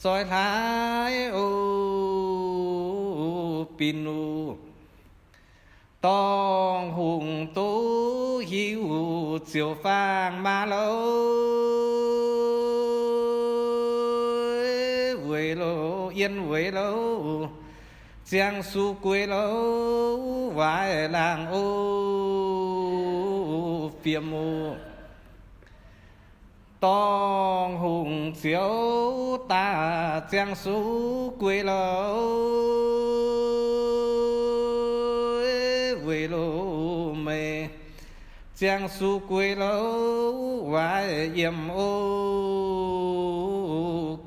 zoih hlaax oc binc oc. Dorngh hungh duqv hiuv ziouc faang maa louh, weic louh yien weic louh, ziangh su guei louh, waaic laangh oc fiem oc. Dorngh hungh ziouc daaih ziangh su guei louh, weic louh meih ziangh su guei louh, waaic yiem oc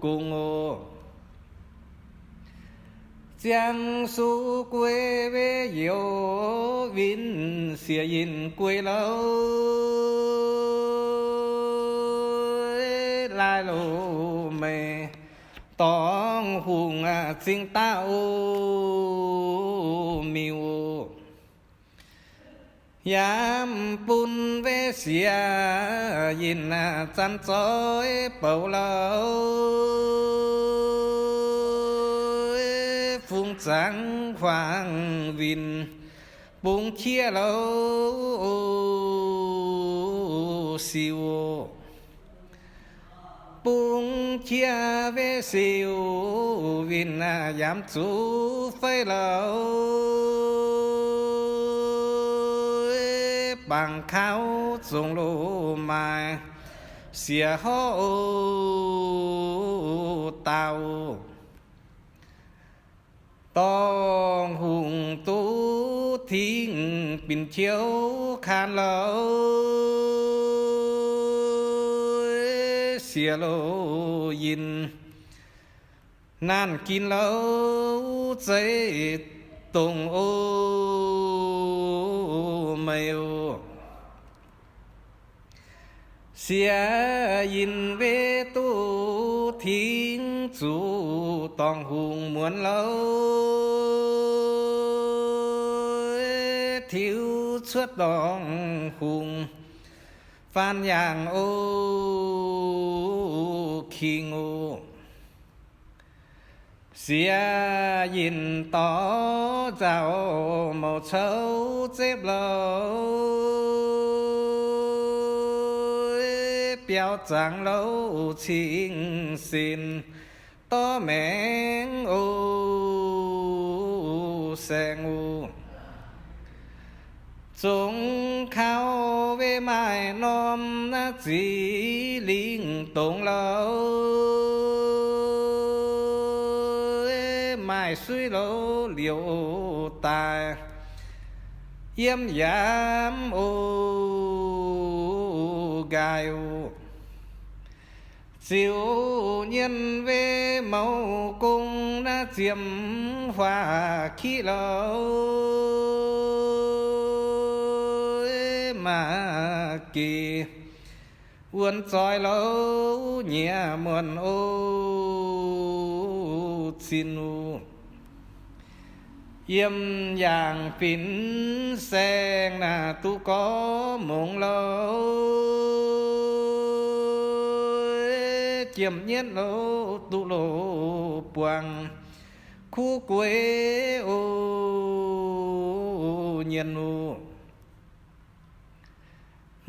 gong oc. Ziangh su guei weic youz win, siex yinh guei louh laaih loz meih, dorngx hungh zingh daaih o miuc. Yaac bun weic siex yinh zanc zoih bouc louh, fungx zaangc huaang winh bungx qiex louh siou. Bungx qiex weic siou winh yaac zuqc feix louh, bangc kaux zongc loz-maaic siex horv o dauh. Dorngx hungh duqv tingx binc qiouv kaan louh, siex loz yinh naanc ginx louh zeiv dongh o meih oc. Siex yinh weic duqv tingx zuqc dorngx hungh muonz louh, tiuv cuotv dorngx hungh faan yaangh o king oc. Siex yinh dorh nzauh mouc cou zepv louh, biaux zaangc louh cing-sin dorh maengx o saeng oc. Zongx kaux weic maaih norm naaiv ziqc lingh dongz louh, maaih suiv louh liouc daaih yiem yaac o nqaai oc. Ziouc nyienh weic mouz gong naaiv ziemx huaax kiqv louh, maaih gec wuonx zoih louh nyiex muonc o zinh oc. Yiem yaangh fin-saeng naaic duqv gorx mungz louh, jiem nyietv louh duqv loz-buangh kuv gueix o nyienh oc.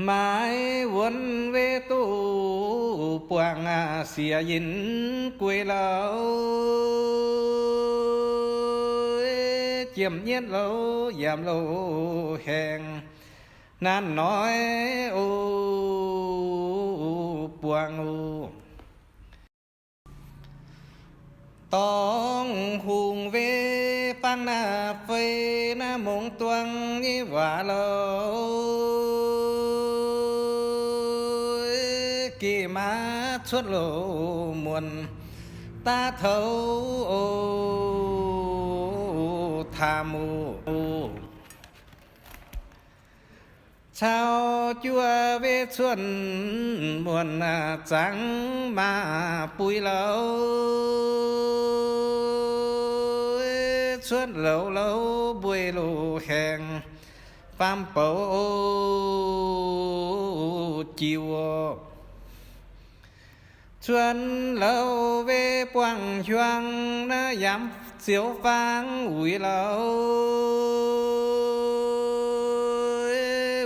Maaiz wuonx weic duqv buangh siex yinh gueix louh, jiem nyietv louh yaac loz-haengh naanc noic o buangh oc. Dorngh hungh weic fangx naaiv feix naaiv mungz duangv nyei waac louh, geh maaz cuotv loz-muonc daav toux o taam oc. Caux juov weic cuotv muonc zaangc maaz-buix louh, cuotv louz louh mbueiz loz-haengh faam-bouc o jiu oc. Cuotv louz weic buangh hiuang naaiv yaac ziouc fangx wuic louh,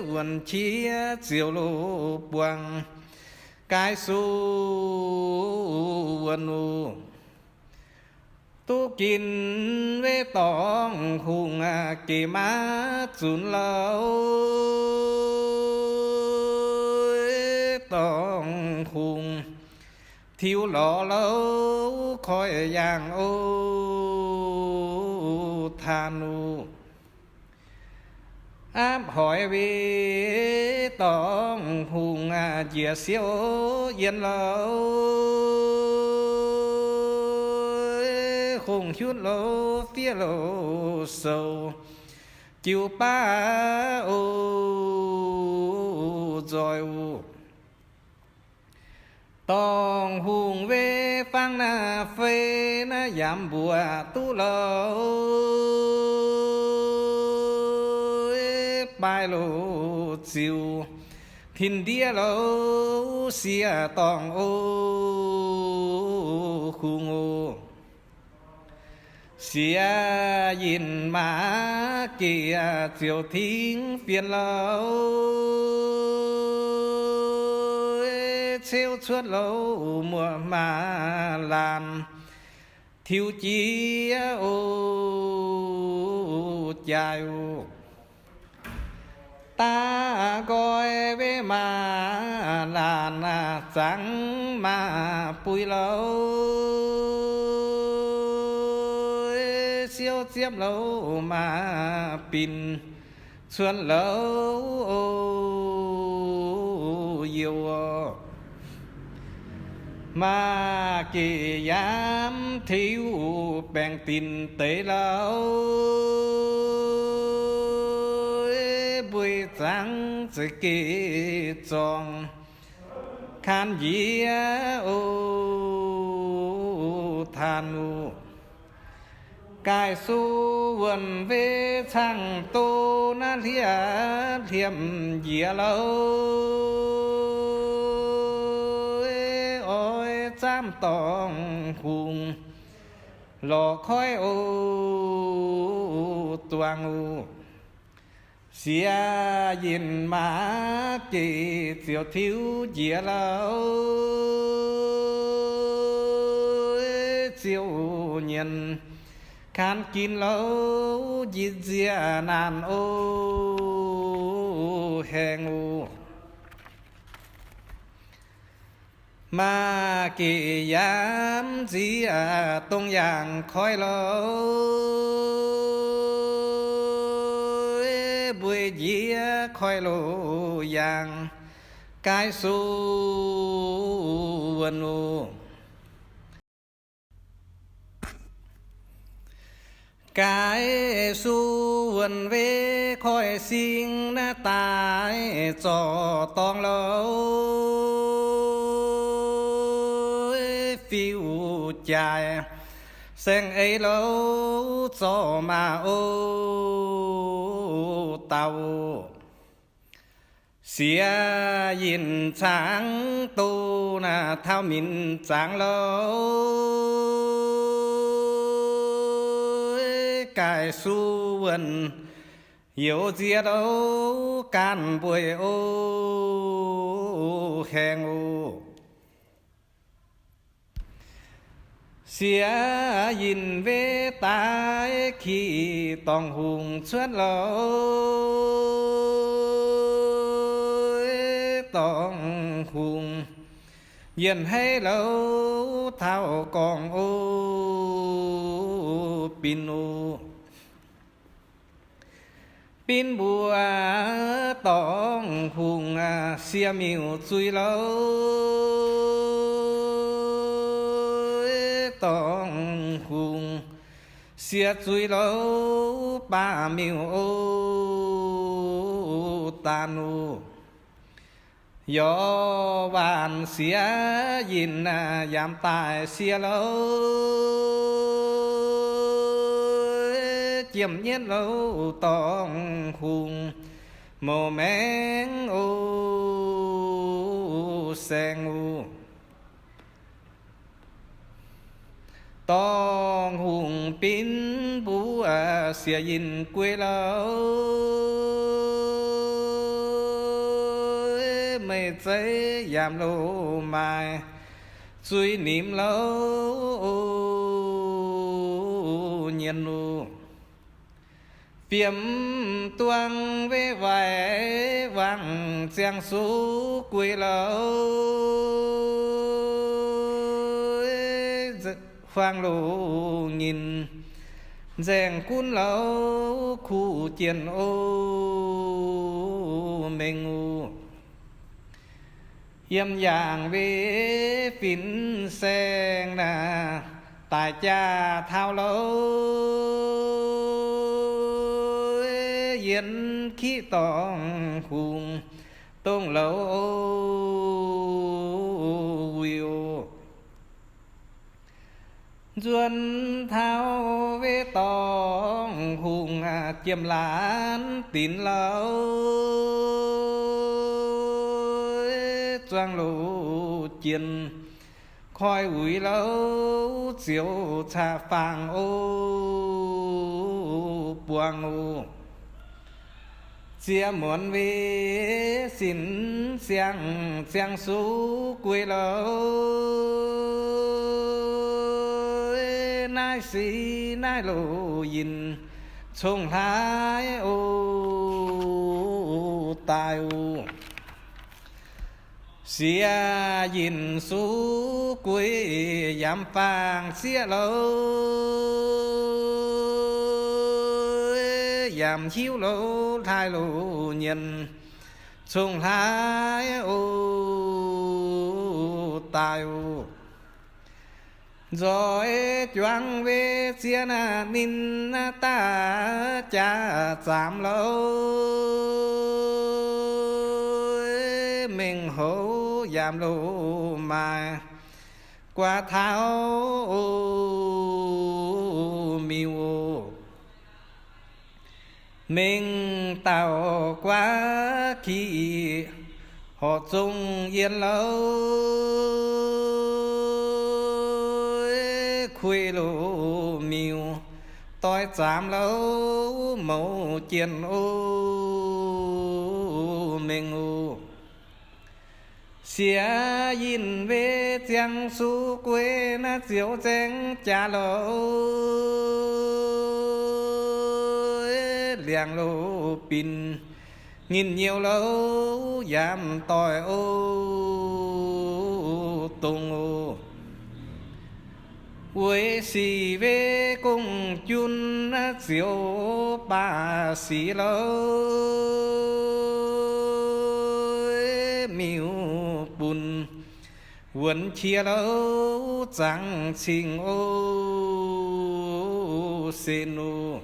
wuonc qiex ziouc loz-buangh gaaiv suv wuonc oc. Duqv ginc weic dorngh hungh geh maaz zunc louh, dorngh hungh tiux lorz louh koiv yaangh o taan oc. Aapv hoic weic dorngh hungh njiec siouc yien louh, hungh hiuv louc fiev louc sou, jiu baav o nzoih oc. Dorngh hungh wei fangv naaiv fei naaiv yaac mbuoqc duqv louc, baaix louc ziux tin-ndiev louc sieqv dorngh o hungh oc. Sieqv yinh maa gec ziouc tingx fienx louc, ceuv cuotv louc muoqc maa laanh tiux jiex o jaaix oc. Daav nqoi wei maa laanh zangx maa buix louc, siouv ziepv louc maa binc cuonx louc o youh. Maa gec yaac tiux baengc dinc deix louc, mbuo zangx zeix gec zorngh kaan njiec o taanh oc. Gaih su wuonh wei caangh doz naaiv hlieqv hliemh njiec louc, oix zaamv dorngh hungh lorz koiv o duangh oc. Sieqv yinh maa gec ziouc tiux njiec louc, ziouc nyienz kaan ginx louc, njitc nzieqc naanc o haengh oc. Maa gec yaac nzieqc dongh yaangh koiv louc, mbuo njiec koiv louc yaangh gaih su wuonh oc. Gaih su wuonh wei koiv sing naaiv daaih zorc dorngh louc, fiuv-jaaix saeng-eix louc zorc maah o dauh. Sieqv yinh caangh doz naaiv taux minc zaangc louc, gaih su wuonh youz nziex louc gaanv mbueiz o haengh oc. Sieqv yinh wei daaih kiv dorngh hungh cuotv louc, dorngh hungh yienh haiv louc taux gorngv o binc oc. Binc mbuo dorngh hungh siex miuc zuiz louc, dorngh hungh siex zuiz louc baac miuc o daanh oc. Yorc waanc sieqv yinh yaac daaih siex louc, jiem-nyietv louc dorngh hungh mouc maengx o saeng oc. Dorngh hungh binc mbuo sieqv yinh guei louc, meih zeiv yaac loz-maaih zuiz nimc louc nyienz oc. Fiem duang wei waaic wangc ziangh sux guei louc, huaang loz-nyinc nzaeng gunv louc kuv jienh o mengh oc. Yiem yaangh wei finx saeng naaiv daic jaa taux louh, yien kiqv dorngh hungh dongh louh wuic oc. Nzuonx taux wei dorngh hungh jiem laanh dinx louh, zuangx loz jienh koi uix louh, ziouc caqv-fangx oc, buangh oc. Ziex muonz wei sin siang, ziangh sux guei louh, naaiv sic naaiv loz yinh cong hlaax oc, daaih oc. Siex yinh sux guei yaac faang sieqv louh, yaac hiuv louh hlaaix loz nyienh cong hlaax oc, daaih oc. Nzoih juangc wei ziex naaiv ninh daaih jaax zaamx louh, mengh houx yaac loz maaih guaax taux oc, miuc oc. Mengh dauh guaav kiqv horqc zong yien louh, kuei loz miuc doix zaamx louh, mouz jienh oc, mengh oc. Siex yinh wei ziangh sux guei naaiv ziouc nzaeng jaax louh, liangx loz binc nginh nyouh louh, yaac doix oc, dongz oc. Weic sic wei gong-jun ziouc baac sic louh, miuc-bunc wuonx qiex louh, zaangc cingx oc, sen oc.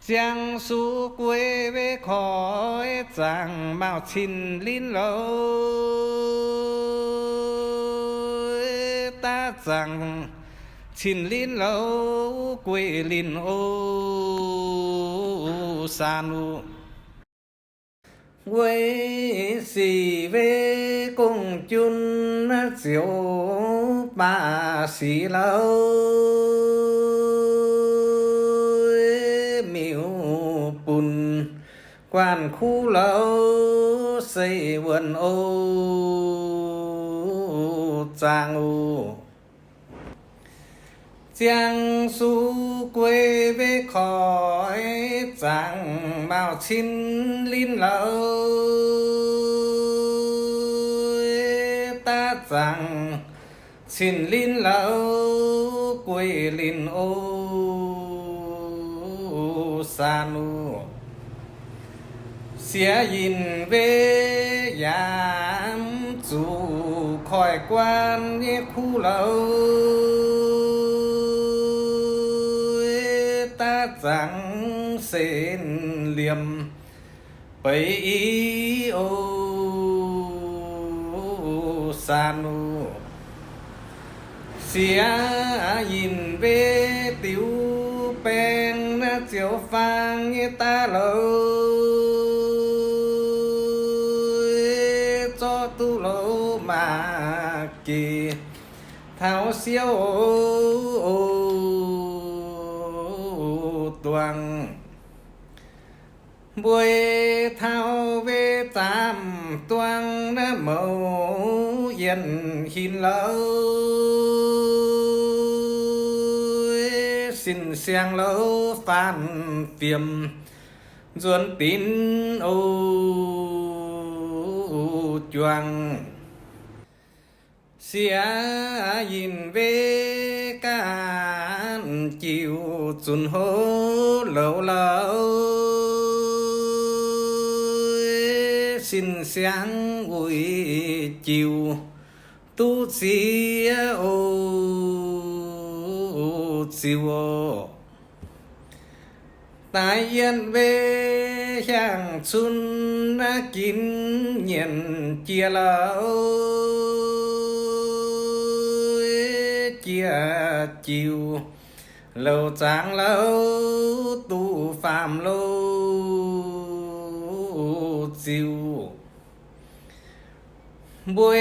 Ziangh sux guei wei koiv zaangc mauh cin linv louh, daav zaangc cin linv louh gueic linh oc, san oc. Weic sic wei gong-jun ziouc baac sic louh, miuc-bunc guanh kuv louh, seix wuonx oc, zaangc oc. Ziangh sux guei wei koiv zaangc mauh cin linv louh, daav zaangc cin linv louh gueic linh oc, san oc. Siex yinh wei yaac zuqc koiv guanh nyei kuv louh, daav zaangc sen liemh beix i oc, san oc. Siex yinh wei diuh baeng naaiv ziouc faang nyei daaih louh, zorqv duqv louh maah geh taux siouv oc, duangc. Mbuo taux wei zaamv duangv naaiv mouz yienh hinc louh, sin siang louh faanv fiem nzuonx dinc oc, juangc. Siex yinh wei gaanv jiuc zunc hlo louh louh, sin siang wuic jiuc duqv ziex oc, ziux oc. Daaih yiem wei hiaang cun naaiv ginv nyienc jiex louh, jiex jiuc louc zaangc louh duqv faam louh ziux. Mbuo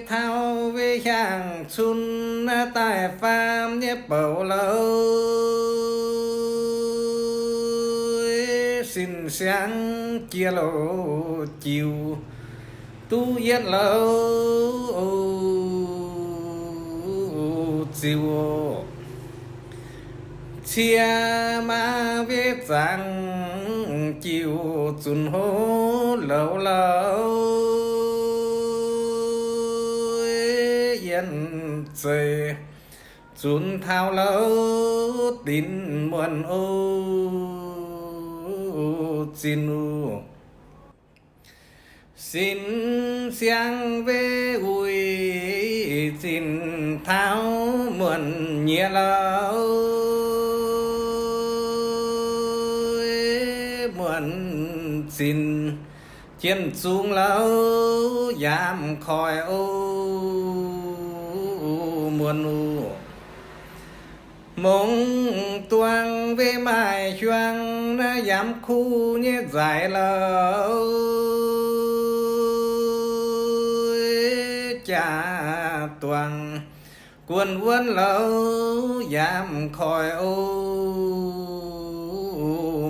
taux wei hiaang cun naaiv daaih faam nyei bouc louh, sin siangv jiex louh jiuc duqv yietv louh ziux. Cie maa wei zaangc jiuc zunc hlo louh louh, yienh zeiz zunc taux louh dinc muonh oc zinh oc. Sin siangv wei uix zinh taux muonh nyiex louh, muonh zinh jienh zungx louh yaac mv koiv oc muonh oc. Mongx duangv wei maaih hiuang naaiv yaac mv kuv nyei nzaaix louh, jaa duangv guon wuonv louh yaac mv koiv oc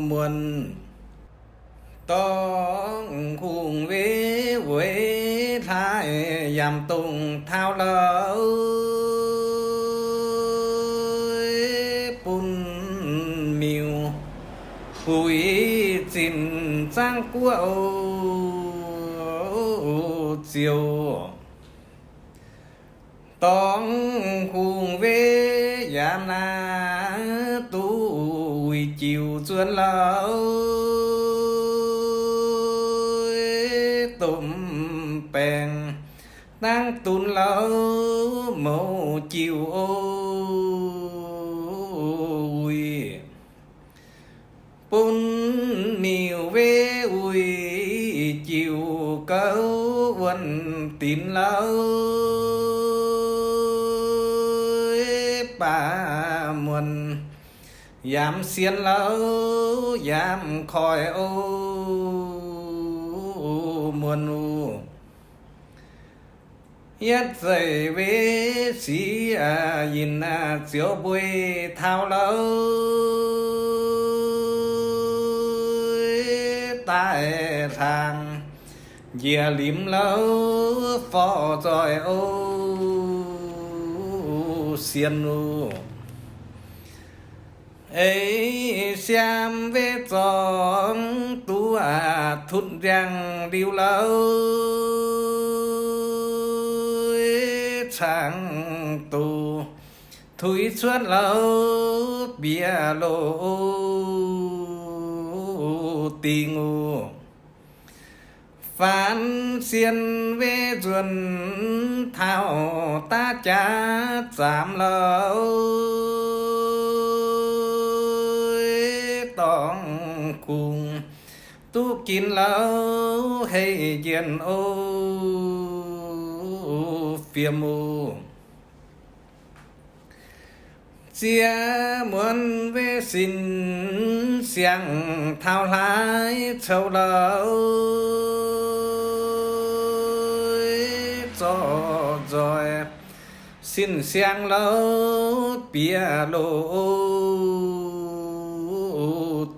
muonh. Dorngh hungh wei weic hlaax yaac mv dongh taux louh bun miuc buix zinh zaangc guoqv oc ziux. Dorngh hungh wei yaac naaiv duqv uix jiuc zuonx louh domh baengc dangv dunx louh mouz jiuc oc uix. Bun miuc wei uix jiuc gouv wuonh dinc louh, baac muonh yaac mv sienx louh yaac mv koiv oc muonh oc. Yietv zeiz wei sic yinh ziouc mbueiz taux louh daaih hlaang njiec limc louh forv nzoih oc sien oc. Eix siaam wei zorngx duqv tutv ndiangx-liuz louh, cangx duqv tuix cuotv louh bieqc loz dingh oc. Faanx sien wei nzuonx taux daav jaax zaamx louh, dorngx kungx duqv ginx louh hei njien oc fiem oc. Ziex muonz wei sin siang taux hlaax coux louh, zorqv nzoih sin siang louh bieqc loz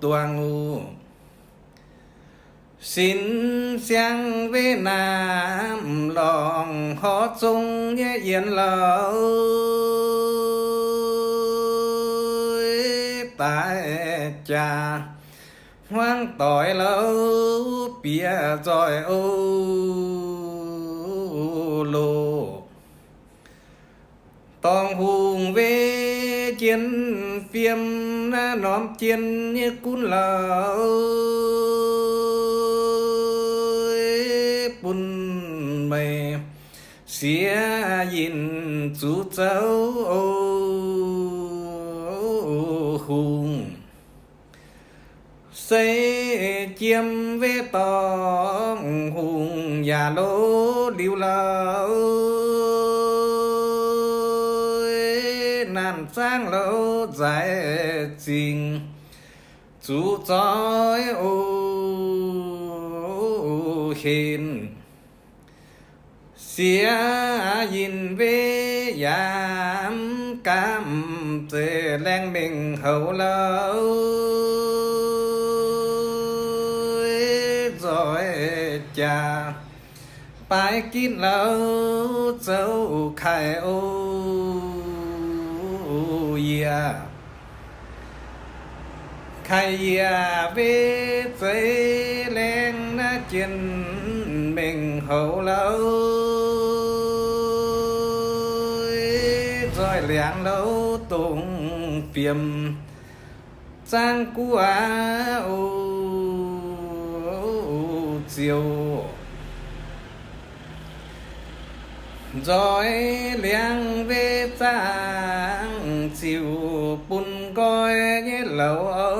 duangh oc. Sin siang wei naamh lorngc horv zong nyei yienx louh, daaih jaax hmuangv doix louh bieqc nzoih oc loh. Dorngh hungh wei jien fiem naaiv norm jien nyei gunv louh, bun meih siex yinh zuqc zouv oc hungh. Se jiem wei dorngx hungh yaac lov liuz lorqc. Naanc zaangv lorqc nzaih zingh zuqc zoih o henv. Siex yinh wei yaac mv gaamv zeiz laengz mengh houx lorqc. Nzoih jaax baaix gitv lorqc zoux kaaix o yie. Kaaix yie wei zeiz laengz naaiv jien mengh houx lorqc. Nzoih liangx lorqc dongh fiem zaangv guoqv o ziouc. Nzoih liangx wei zaangv ziux bun nqoi nyei louz o.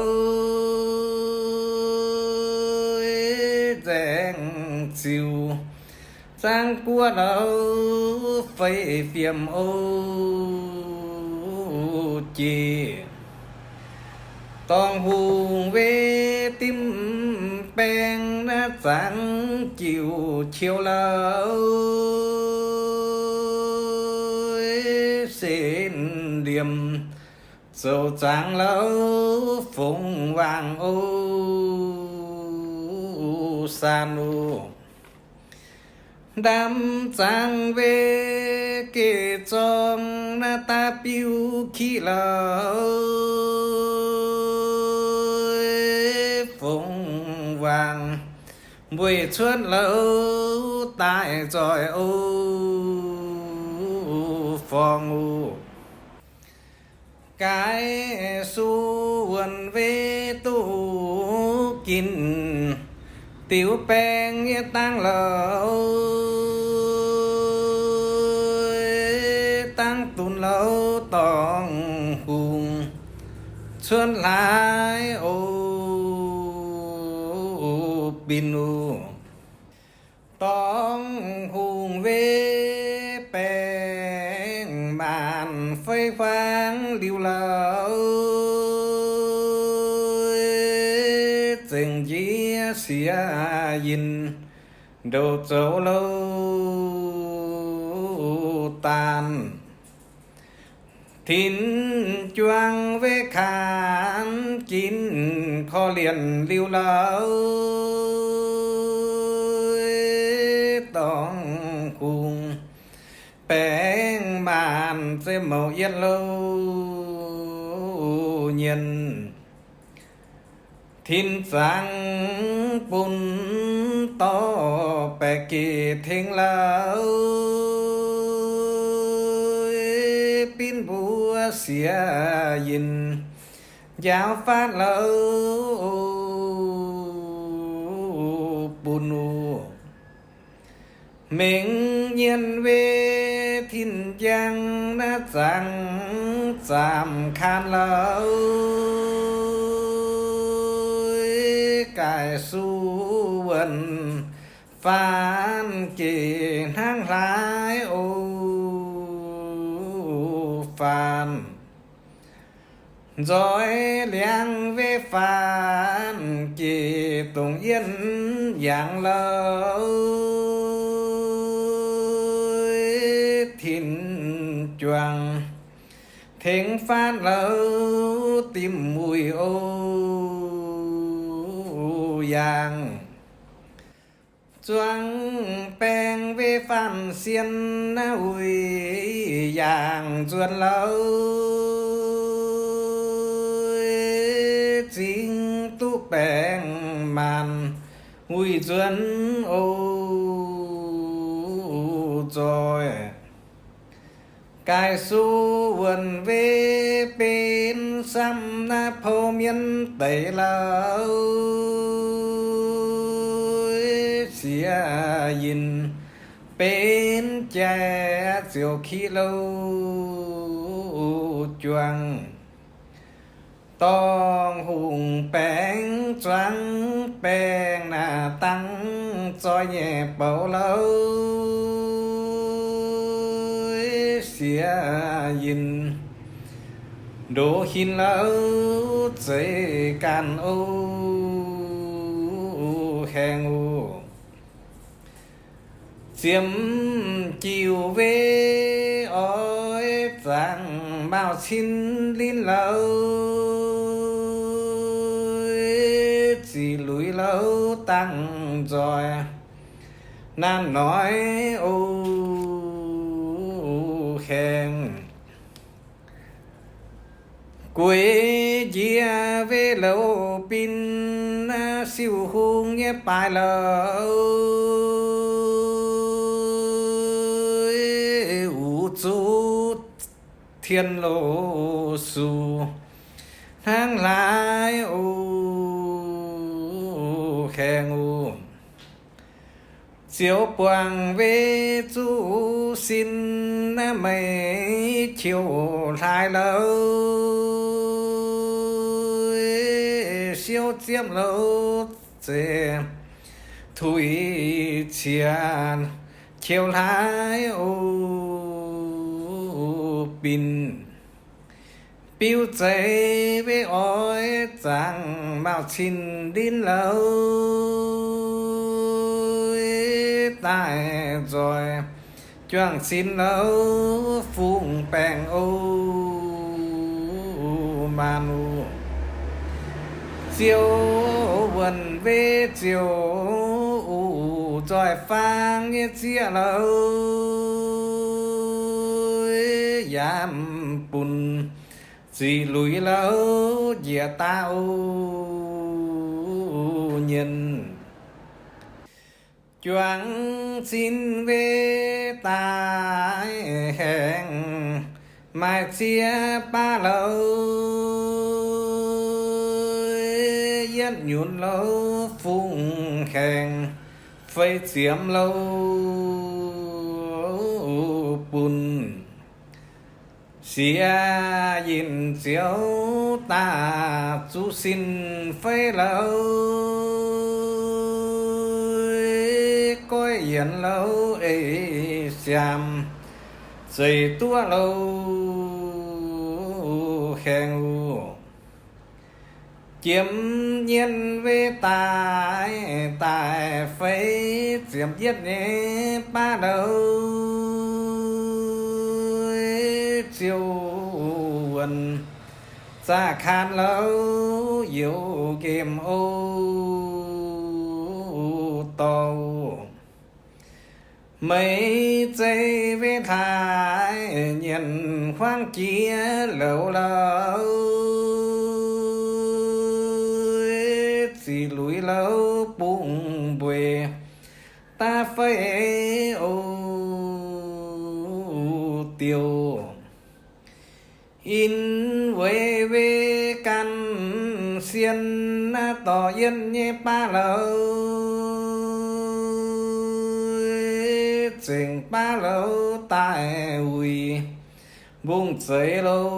Nzaeng ziux zaangv guoqv louz fei fiem o jiex. Dorngh hungh wei dimv baeng naaiv zaangv jiuc qiou lorqc. Sen liemh zoux zaangv lorqc fongc waangc o saan o. Ndamv zaangv wei geh zorng naaiv daav biuv kiqv lorqc. Fongc waangc mbueiz cuotv lorqc daaih nzoih o forng o. Gaix su wuonh wei duqv ginv diuh baeng nyei dangv lorqc. Dangv dunx lorqc dorngh hungh cuotv hlaax o bin o. Dorngh hungh wei baeng maanc fei huaang liuz lorqc. Zengc njiec siex yinh ndouc zoux louh daanh. Tinx juang wei kaanx ginv korv-lienh liuz lorqc. Dorngh hungh baeng maanc zeiv mouc yietv louh nyienh. Tinx zaangv bun dorh baeqc gec tengx lorqc. Binv mbuo siex yinh njaaux faatv lorqc bun o. Mengh nyienh wei tin-njang naaiv zaangv zaamc kaan lorqc. Gaix su wuonh faanv gec hnangv hlaax o faanv. Nzoih liangx wei faanv gec dongh yienv yangh lorqc. Tin-juangc tengx faatv lorqc dimv wuic o yaangh. Zuangx baeng wei faanv sien naaiv wuic yaangh nzuonx lorqc. Zingx duqv baeng maanc wuic nzuonx o nzoih. Gaix su wuonh wei benx samv naaiv pou mienh deix lorqc. Siex yinh benx jai ziouc kiv louh juangc. Dorngh hungh baengx zuangx baengh naaic dangx zoih nyei bouc louh, siex yinh ndoqc hin louh zeiz ganh o, haengh o. Ziemx jiuv weic oix zaangc mauh cin linv louh, ziqc luiz louh dangh nzoih naanh noic o, haengh. Gueix njiec weic louh bin, siou hung nyei baaix louh, uix zuqc tien loz-suc hnangv hlaax o, haengh o. Ziouc buangh weic zuqc sin meih qiu hlaax louh, siou ziepv louh zeiz tuix ciex qiu hlaax o, bin. Biu zeiz weic oix zaangc mauh cin linv louh, daaih nzoih juangc sin louh fungx baengh o, maanh o. Ziouv wuonh weic ziouc uqc nzoih faang nyei zieqv louh, yaac bun ziqc luiz louh njiec daaih o, nyienh. Juangc sin weic daaih haengh, maaih ziex baav louh, yietv nyunc louh fungx haengx feix ziepc louh bun. Siex yinh ziouc daaih zuqc sin feix louh, goiv yienx louh eix siaamx zeiz duqv louh haengh o. Jiem nyienh weic daaih daaih feix ziepc yietv nyei baav louh, ziouc wuonh zaqc kaanx louh youz nqemh o, dorh. Meih zeiz weic hlaax nyienh huaang jiex louh louh, ziqc luiz louh bungx mbueiz daav feix o, diuh. In weic weic ganh sienh naaiv dorh yietv nyei baav louh, zengc baav louh daaih wuic mbungv zeiz louh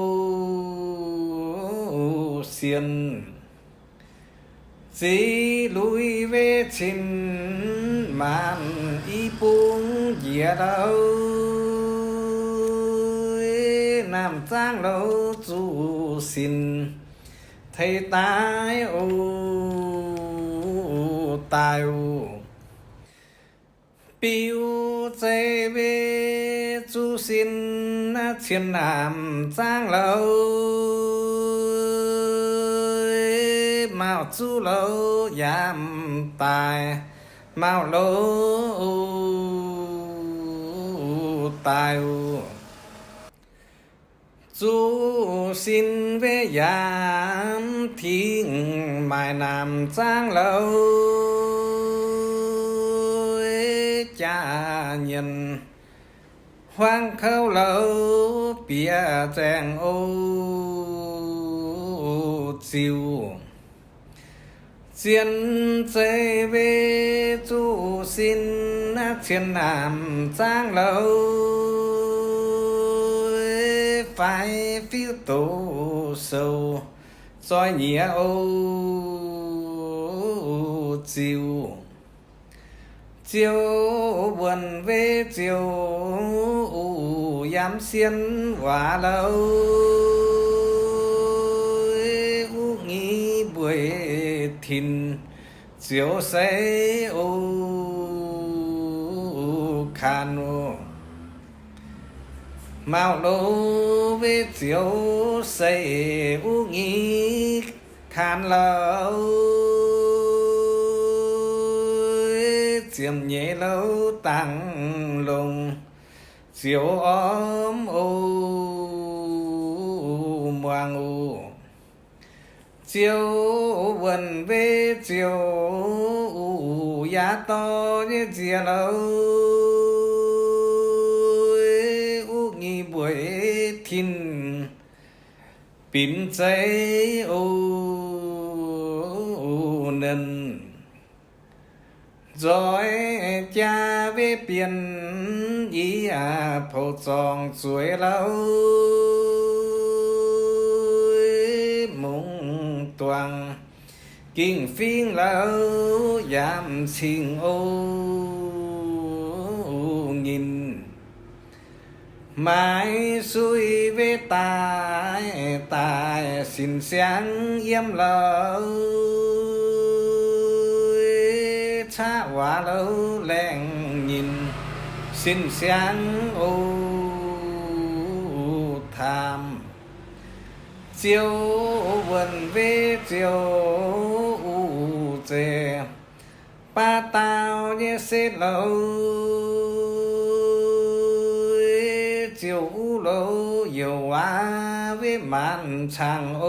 sienh. Ziqc luiz weic cin-maanc i bung njiec louh, naamh zaangv louh zuqc sin teix daaih o, daaih o. Biu zeiv weic zuqc sin cien naamh zaangv louh, mauh zuqc louh yaac daaih, mauh louh daaih o. Zuqc sin weic yaac tingx maaic naamh zaangv louh, jaa-nyienc huaang kouv louh bieqc zaengh o, ziux. Zien zeiv weic zuqc sin cien naamh zaangv louh, faix fiuv doqc sou Zoih nyiex o ziux, ziouc wuonh wei ziouc yamv sien waac louh, uv nyi mbueiz tin ziouc sei o kaan o. Mauh lo wei ziouc sei uv nyi kaan louh, ziemx nyeiz louh dangh longc ziouc ormv o muangx o. Ziouc wuonh wei ziouc yaac dorh nyei nziex louh, uv nyi mbueiz tin binc zeiv o. Nernh nzoih jaa wei bienh yie poux zorngx zueiz louh, mungz duangc gingh fingx louh yaac m'cingx o. Nyinh maaiz sui wei daaih, daaih sin siangx yiem louh, caqv waac louh laengh nyinh sin siangx o. Taamh ziouc wuonh wei ziouc uv zeiz baav dauh nyei setv louh, ziouc uv louh youc waac wei maanc cangx o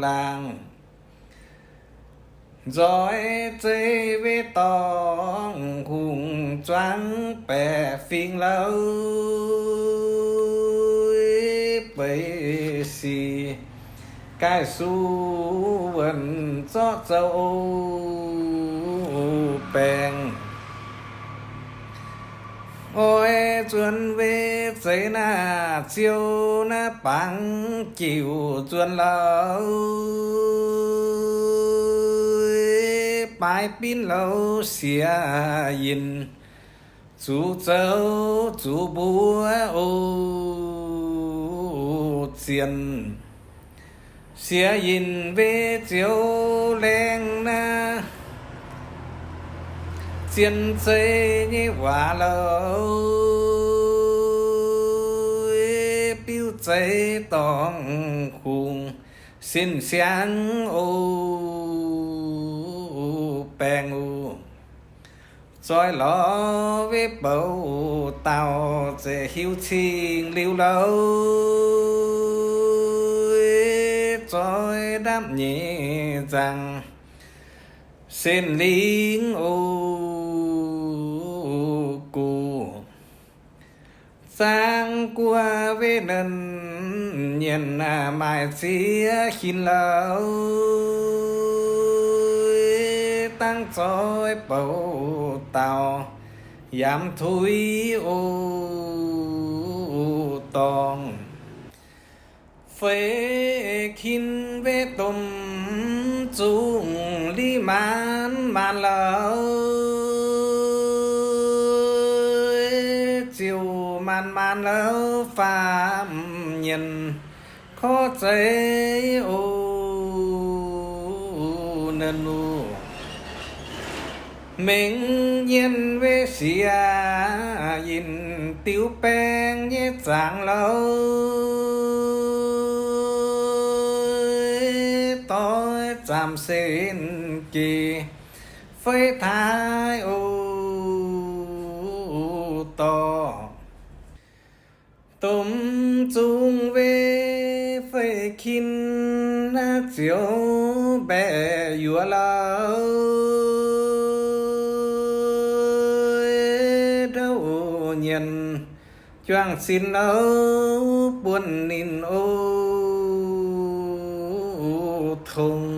laangh. Nzoih zeiv wei dorngh hungh zuangx baeqc fingx louh, beic sic gaih suv wuonh zorqv zoux o baengh. Oix zuonx wei zeiz naaiv ziouc naaiv bangc jiuc zuonx louh, baaix binv louh siex yinh zuqc zoux zuqc mbuo o. Zienh siex yinh wei ziouc laengz naaiv zien zeiv nyei waac louh, biuv zeiv dorngh hungh sin siangx o baengh o. Zoih lorz wei bouc dauh zeiz hiuv cing liuz louh, zoih ndapv nyeic nzangc sen lingv o. Guv zaangv guoqv wei nernh nyienc maaih ziex hinc louh, dangv zoih bouc dauh yamv tuix o dorngh. Feix kin wei domh zungh li maanc maanc louh, ziouc maanc maanc louh faam nyienc korv zeiv o. Nernh nuv mengh nyienc wei siex yinh diuv baeng nyei zaangc louh, doix zaamc sen geh feix taaix o dorh. Domh zungh wei feix kin naaiv ziouc mbaeqc yuoqc louh, ndouv nyienc juangc sin louh buonv ninh o tong.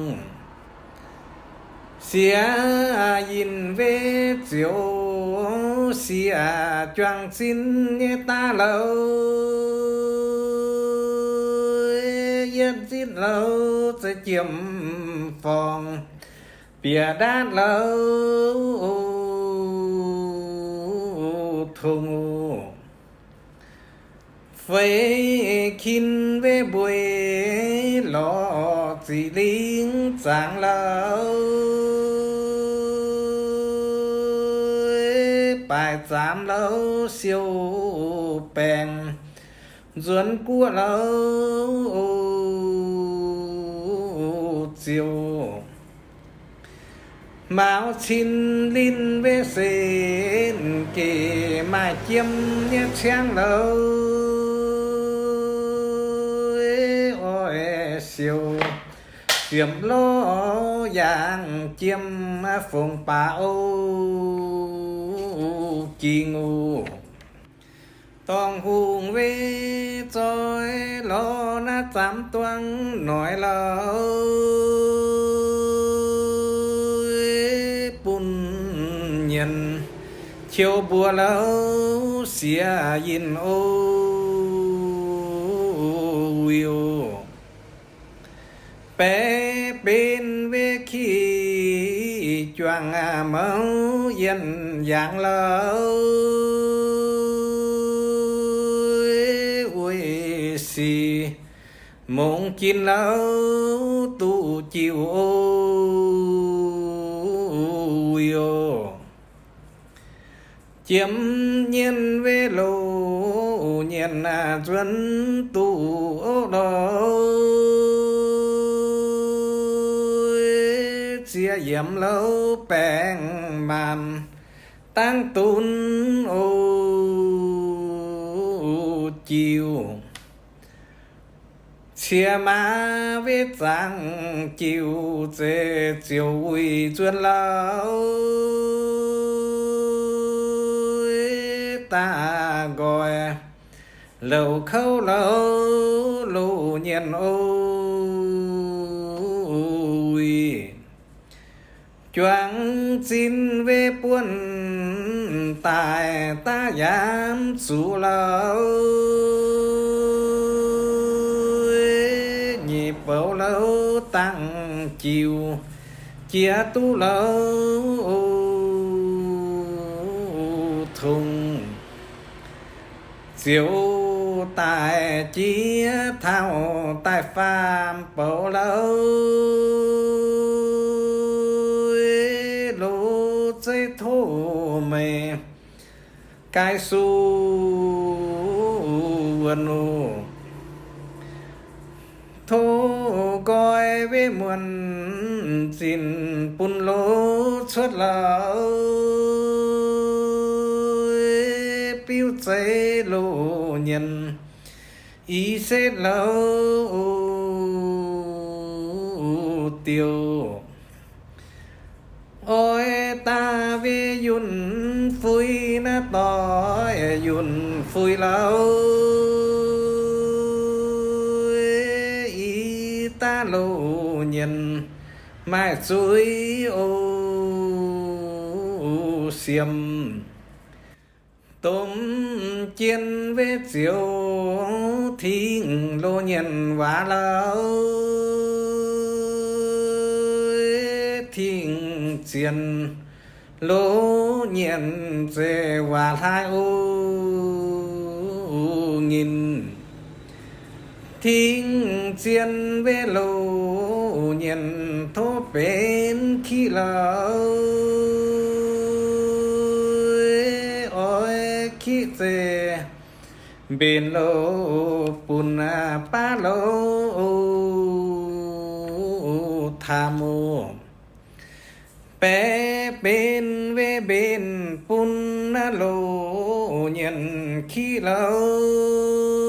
Siex yinh wei ziouc sieqv juangc zinh nyei daaih louh, yie Louv zeix jiem forng, bieqc ndaatv louv tong oc. Feix kin wei mbui lorz ziqc lingv zaangc louv, baaix zaamx louv siou baengh nzuonx guoqv louv ziouc. Mauz cin linh wei senx gec maaih jiem nyei ciangv louv, oix siou ziepc lorz yangh jiem fongc baac o jingh oc. Dorngh hungh wei zoih lorz naaiv zaamx duangv noic louv, bun nyienc qiou mbuo louv siex yinh o. Uix oc. Baeqc benx wei kiv juangc mouz yienh yangh louv, weic sic mongx jin louv duqv jiuc o. Uix oc. Jiem nyienh wei loz nyienc nzuonx duqv o louv, ziex yiemc louv baengc maanc dangv dunv o jiuc. Ciex maaz wei zaangc jiuc zeiz ziouc uix nzuonx louv, daaih nqoi louc kouv louv loz nyienc o. Uix juangc zinh wei buonv daaih daav yaamv zuqc louv, nyic bouc louv dangh jiuc jiex duqv louv tong. Ziouc daaih jiex taux daaih faam bouc louv, loz zeiv tov meih gaih suv wuonx oc. Tov nqoi wei muonc zinh bun loz cuotv louv, biuv zeiv loz nyienc i setv louv diuh. Oix daaih wei yunh fui naaiv doix yunh fui louv, i daav loz nyienc maaih zuiz o siem. Domh jien wei ziouc tingh loz nyienc waac louv, tingh zien loz nyienc zeiz waac hlaaix o nyinh. Tingh zien wei loz nyienc tov benx kiqv louv, oix kiqv zeiz mbenc loz bun baav loz taam oc. Baeqc benx wei mbenc bun loz nyienc kiqv louv,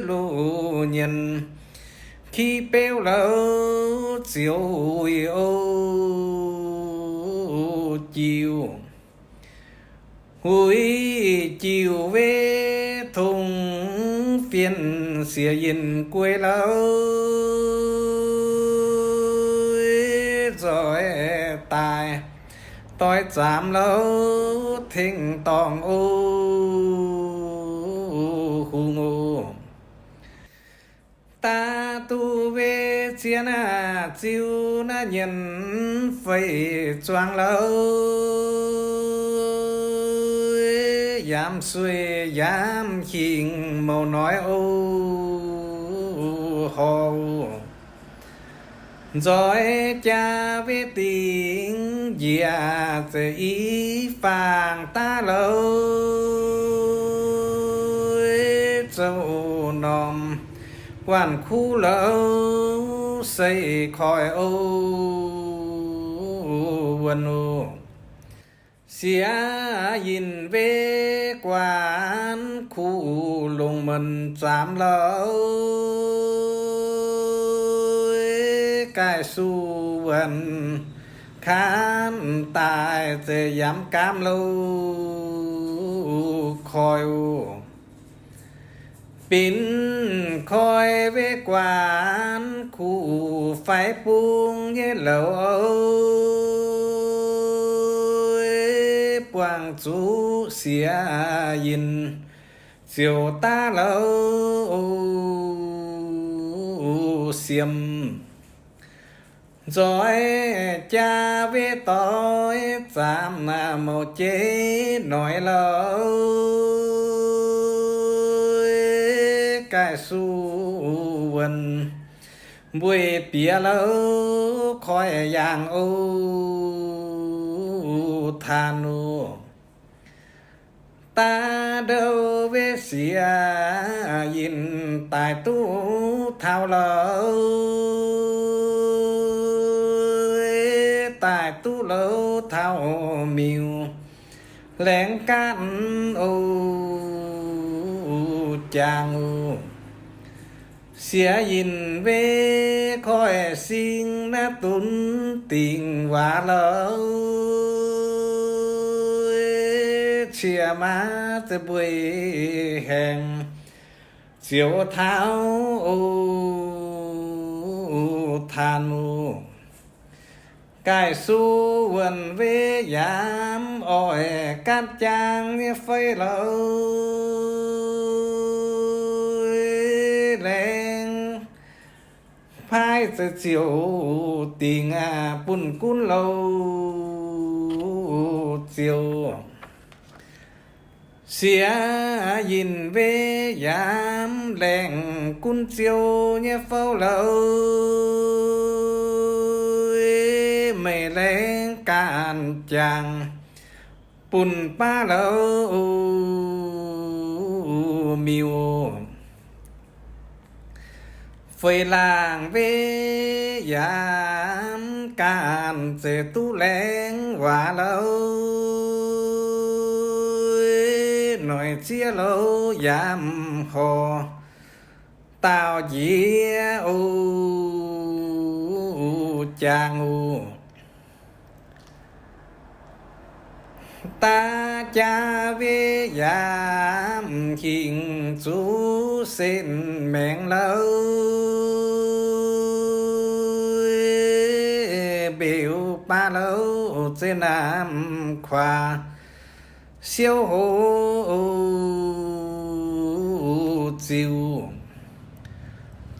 loz nyienc kiqv beuv louv ziouc uix o jiuc. Uix jiuc wei tong fienx siex yinh guei louv, nzoih daaih doix zaamx louv tengx dorngh o hungh oc. sieqv naaiv ziux naaiv nyienx feix zuangx louh, yaac sueih yaac hingh mouc noic o, horc nzoih jaa wei dingc njiec zeix i fangx daav louh, zouv norm guanh kuv louh se koiv o, wuonh o. Sieqv yinh wei guaanv kuv lungh muonc zaamx louh, gaih su wuonh kaanv daaih zeix yaac gaamv louh koiv o. Binc koiv wei guaanv kuv faix bung nyei louh, buangh zuqc sieqv yinh ziouc daav louh siem. Nzoih jaa wei doix zaamx mouc jeiv noic louh, gaih su wuonh mbueiz bieqc louh koiv yaangh o, taan o. Daav ndouh wei sieqv yinh daaih duqv taux louh, daaih duqv louh taux miuc laengz gaatv o, jangx o. Sieqv yinh wei koiv sing naaiv dunx dingc waac louh, cie maav zeix mbueiz haengx ziouc taux o, taan o. Gaih su wuonh wei yaac oix gaatv jaang nyei fei louh, laengz paaiv zeix ziouc dingc bun gunv louh ziouc. Sieqv yinh wei yaac laengz gunv ziouc nyei fouv louh, meih laengz gaatv jaang bun baav louh miuc. Feix laangc wei yaac gaatv zeix duqv laengz waac louh, noic ziex louh yaac horc daauh njiec o, jangx o. Daav jaa wei yaac hingh zuqc setv maengx louh, mbeux baav louh zeix naamh kuaax siouv hoc ziux.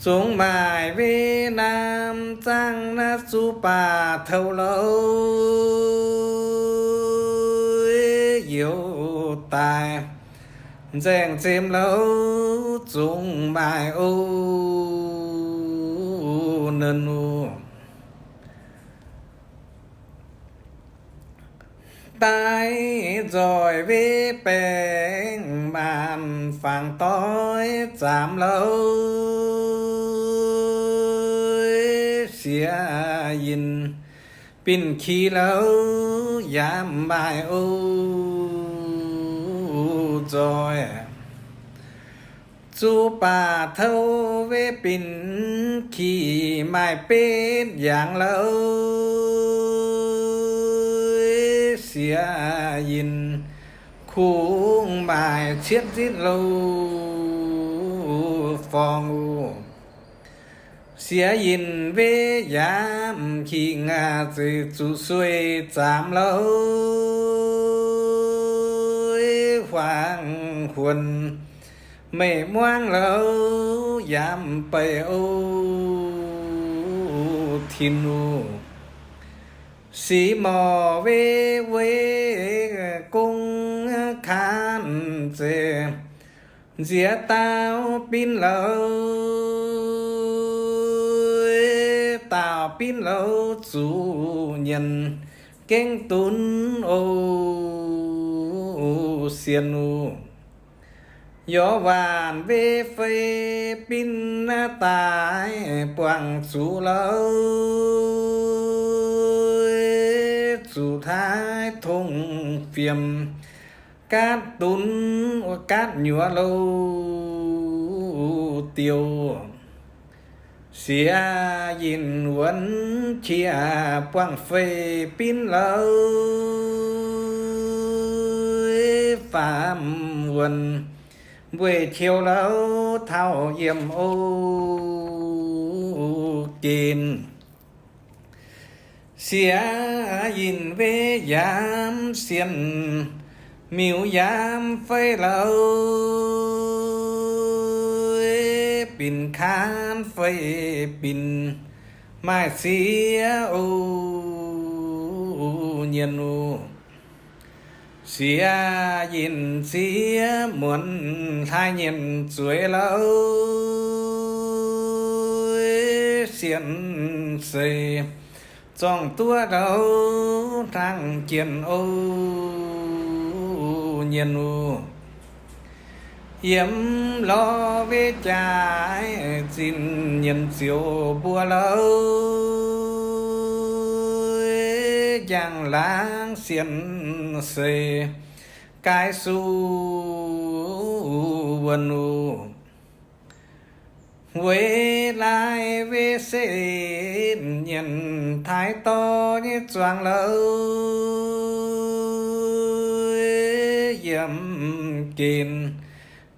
Zungv maaih wei naamh zaangv naaiv zuqc baac touv louh, youz daaih nzaeng zemx louh zungv maaih o, nernh o. Daaih nzoih wei baengc maanc fangx doix zaamx louh, sieqv yinh binh qiex louh yaac maaih o, nzoih zuqc baac touv wei binh qiex maaih betv yaangz louh, sieqv yinh kungx maaih cietv nzitv louh forng o. Sieqv yinh wei yaac hingh zeix zuqc sueih zaamx louh, huaang huonc meih muangv louh yaac beic o, Tin-Hungh. Six morc weiv weiv gong kaanv zeiz, nziex daauh binv louz, daauh binv louz zuqc nyienc gengh dunv, o sienh-uc. Yorc waanc weiv fei binv daaih buangh zuqc louz, zuqc taaih tong fiem, gaatv dunv gaatv nyuoz louz-diuh. Siex yinh wuonx qiex buangh fei binv louz, faam wuonx mbueiz qiu louz taux yiem o gen. Siex yinh weiv yaamv sienh miuc yaamv fei louz, binc kaanv fei binc maaih ziex o nyienh uc. Siex yinh ziex muonz hlaax nyienh zueiz louz, sienh seix zorng duqv louz hnangv jienh o nyienh uc. Yiem lorz weiv jaaix zinh nyienc ziouc mbuo louz, njang laangz sienh seix gaix suv wuonc uc. Weiv laai weiv se nyienc taaix dorh nyei zuangx louz, yiem gen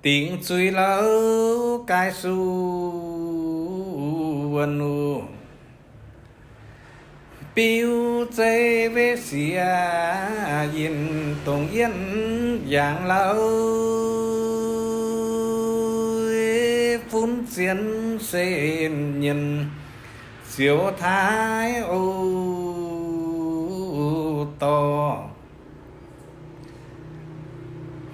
dingc zuiz louz gaix suv wuonc uc. Biuv zeiv weiv siex yinh dongh yienh yaangz louz, funv zien se nyienc ziouc taaix o dorh.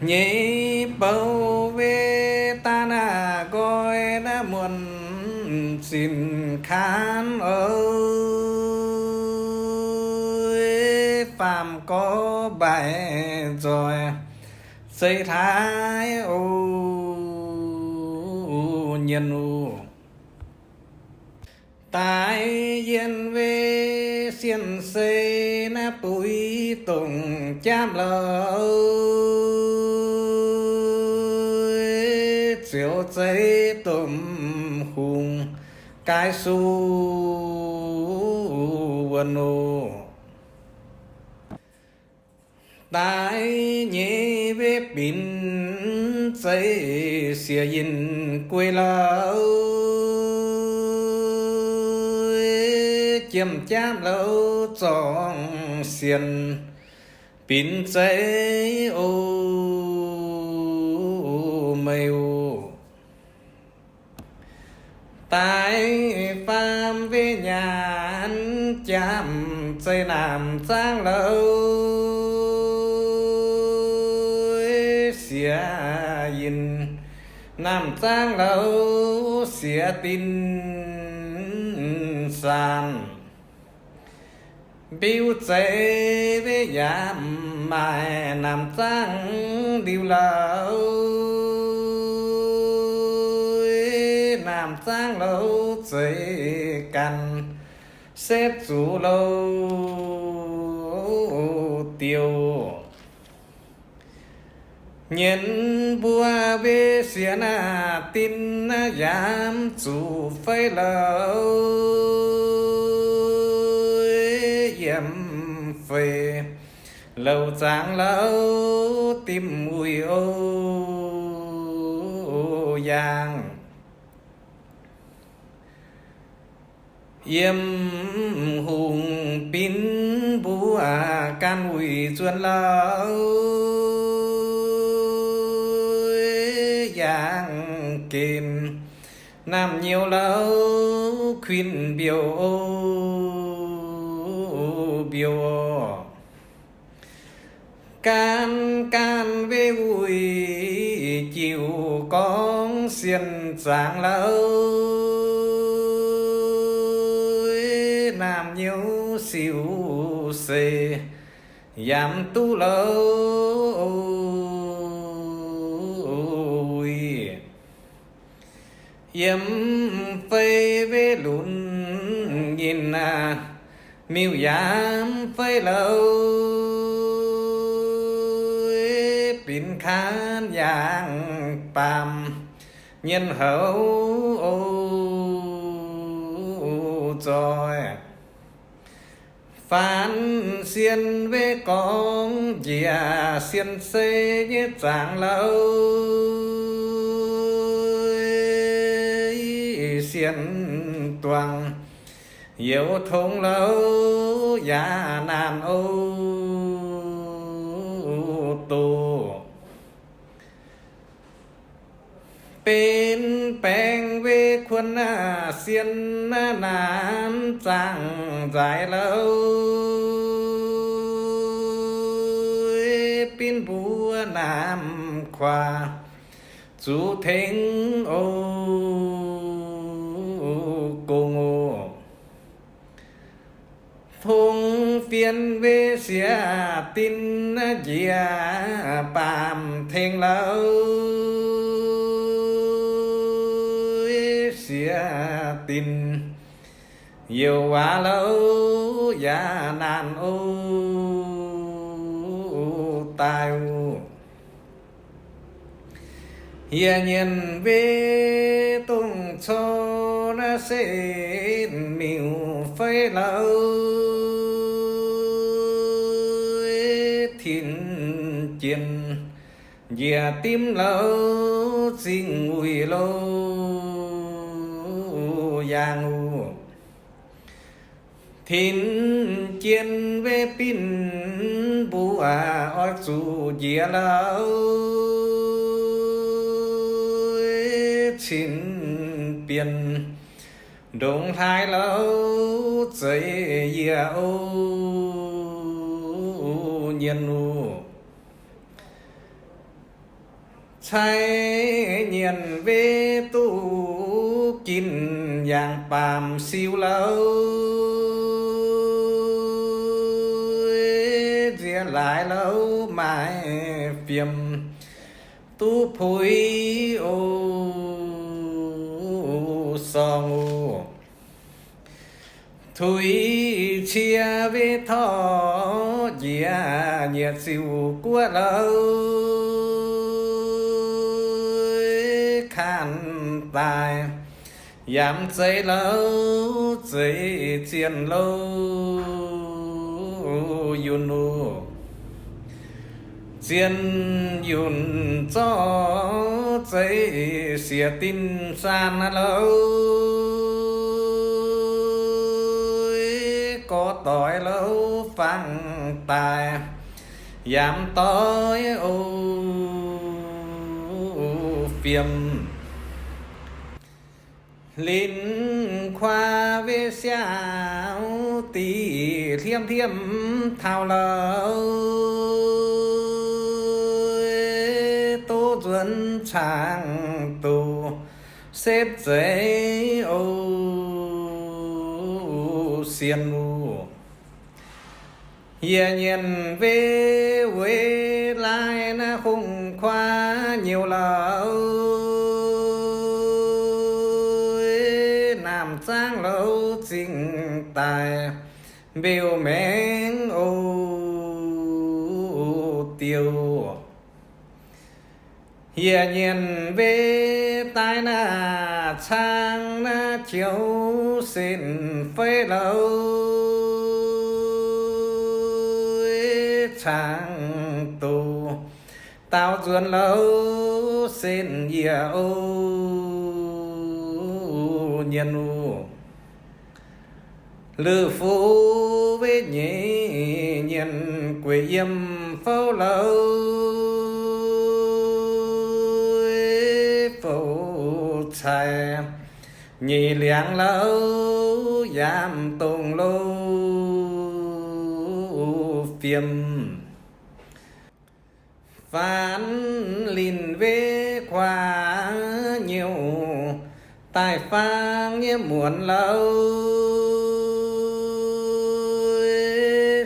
Nyei bou weiv daav naaiv nqoi naaiv muonc zinh kaanv oc, faam gorx mbaix nzoih zeiv hlaaix o nyienh uc. Daaih yienh weiv sienh seix naaiv buix dongh jaapv louz, ziouc zeiv domh hungh gaix suv wuonc oc. Daaih nyei weiv binc zeiv siex yinh guei louz, jiem jaapv louz zorng sienh binc zeiv o meih oc. Daaih faam weiv nyaanh jaapv zeiv naamh zaangv louz, siex yinh naamh zaangv louz siex din saanh. Mbiuv zeiv weiv yaamv maaih naamh zaangv liuz louz, naamh zaangv louz zeiz ganh setv zuqc louz-diuh. Nyienz mbuo weiv siex naaiv din naaiv yaamv zuqc fei louz, yiem feix louz zaangv louz dimv wuic o yaangh. Yiem hungh binv mbuo ganh wuic nzuonx louz, yaangh gen Naamh nyouz louv kuinx mbiouh o, mbiouh o. Gaanv gaanv wei wuic jiuc gorngv sien zaangc louv, naamh nyouz siou seix yaac mv duqv louv wuic. Yiem fei wei lunx nyinh aac, miuc-yaam fei louv, binc kaanv yaangh baamh nyien houv o, zoih. Faanv sien wei gorngv njiec sien sei nyei zaangc louv, sien duangc youz tongx louv yaac naanc o, doqc. Benx baeng wei kuonx sien naanc zaangc nzaaix louv, binc mbuo naamh kuaax zuqc tengx o, gong o. Tong fienx wei siex dinc njiec baamh tengx louv, siex dinc youc waac louv yaac naanc o, daaih o. Yietc nyienh wei dongh cor naaiv setv miuc fei louv, tin-jiex dimv louv zingh wuic louv yangh o. Tin-jiex wei binc mbuo oix zuqc njiec louv, cin bienh ndongc hlaax louv zeiz yie o, nyienh o. Cai nyienh wei duqv ginh yangh baamh siou louv, nziex laaix louv maaih fiem duqv puix o, sorng o. Tuix cie wei torv njiec nyiec ziuc guoqv louv, kanh daaih yaac mv zeiz louv, zeiz zienh louv yunh o. Zienh yunh zorqv zeiz siex dinc saan louv, gorx doix louv fangx daaih yaac mv doix o, fiem. Linz kuaa wei siaaux diqc hliemv hliemv taux louv, doqv nzuonx caangh doqc sepv zeiv o, sienx o. Yietc nyienh wei weic laaix naaiv hungh kuaa nyouz louv, naamh zaangv louv zingh daaih mbeux maengx o, diouh. Yietc nyienh wei daaih naaiv caangh naaiv qiex setv fei louv, caangh doqc daaux nzuonx louv setv yiec o, nyienh o. Luv-fuv wei nyeic nyienh gueic yiem fouv louv, fouv cai Nyic liangz louv yaac dongh louv fiem. Faanx linh wei kuaax nyouz, daaih faang nyei muonz louv.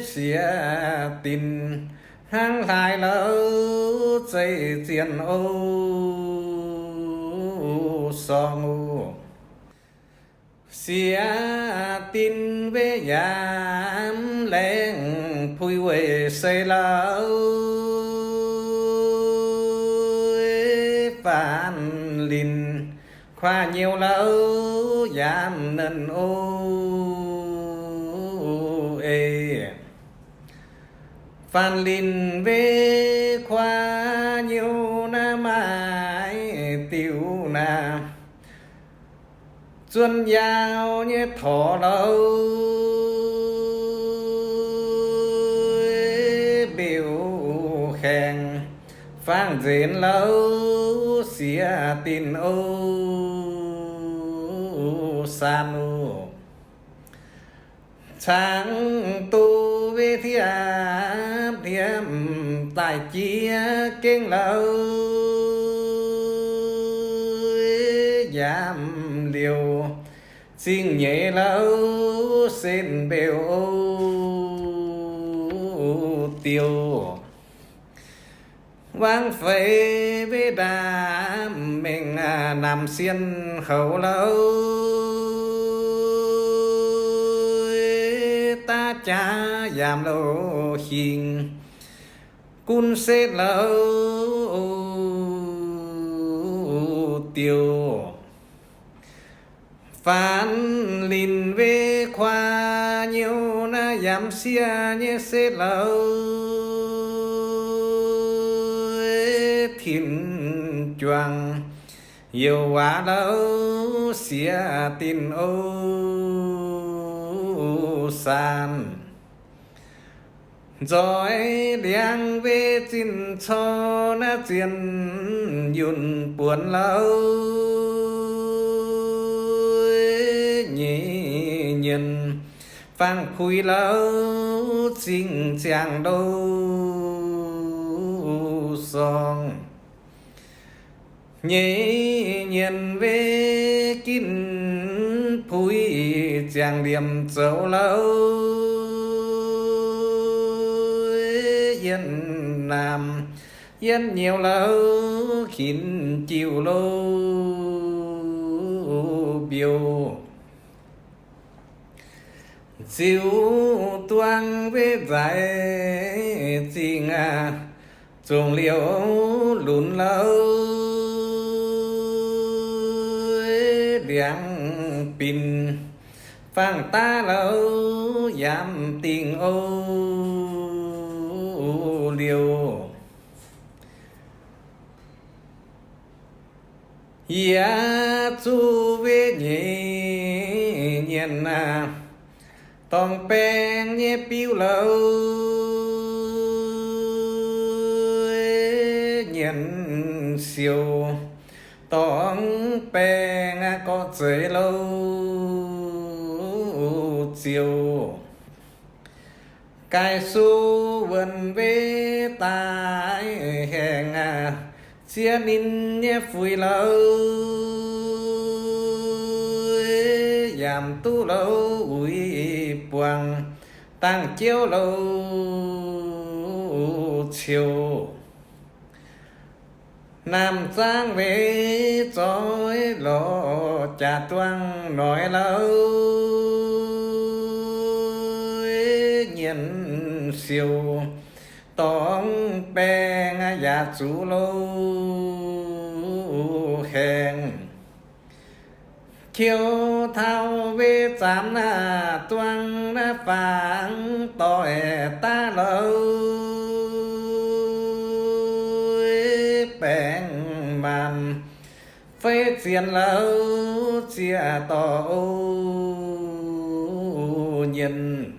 Siex dinc hnangv hlaax louv zeiv zienh o, sorng o. Siex dinc wei yaac laengz puix weic sei louv. Faanx linh kuaax nyouz louv yaac nenv o, ei. Faanx linh wei kuaax nyouz naaiv maaih diuh naaiv zuonx yaau nyei torc louv, mbeux haengh faang nzenx louv siex dinc o, saan o. Cangx duqv wei hliepv hliepv daaih jiex gengh louv, yaac liouc zingh nyeiz louv setv mbeux o, diuh. Wangv feix wei ndaamv mengh namx sien houx louv, daav jaax yaac louc hingh gunv setv louv, diuh. Faanx linh wei kuaax nyouz naaiv yaac siev nyei setv louv, tin juangc youc waac louv siex dinc o, saan. Nzoih liangx wei zinh cor naaiv zienh yunh buonc louv, nyeic nyienc faang puix louv zingh ziangh ndo, sorng. Nyeic nyienc wei ginv puix ziangh liemh zoux louv, yienh naamh yienh nyouz louv kinx jiu louv mbiouz. Ziux duangv wei nzaic zingh zongc liouc lunx louv, liangx binc faang daav louv yaac dingh o, liouc. Yie zuqv wei nyeic nyienc dorngx baeng nyei biuv louv, nyienc siouc dorngx baeng gorqv-zeiv louv ziouc. Gaih su wuonc wei daaih haengh ziex ninh nyei fuix louv, yaac duqv louv uix buangh dangh jouv louv ciouc. Naamh zaangv wei zoih lorz jaax duangv noic louv, nyienc siouc dorngx baeng yaac zuqc louv haengh. Qiu taux wei zaamx naaiv duangv naaiv fangx doic daav louv, baengh maanc fei zienx louv ziex dorh o, nyienc.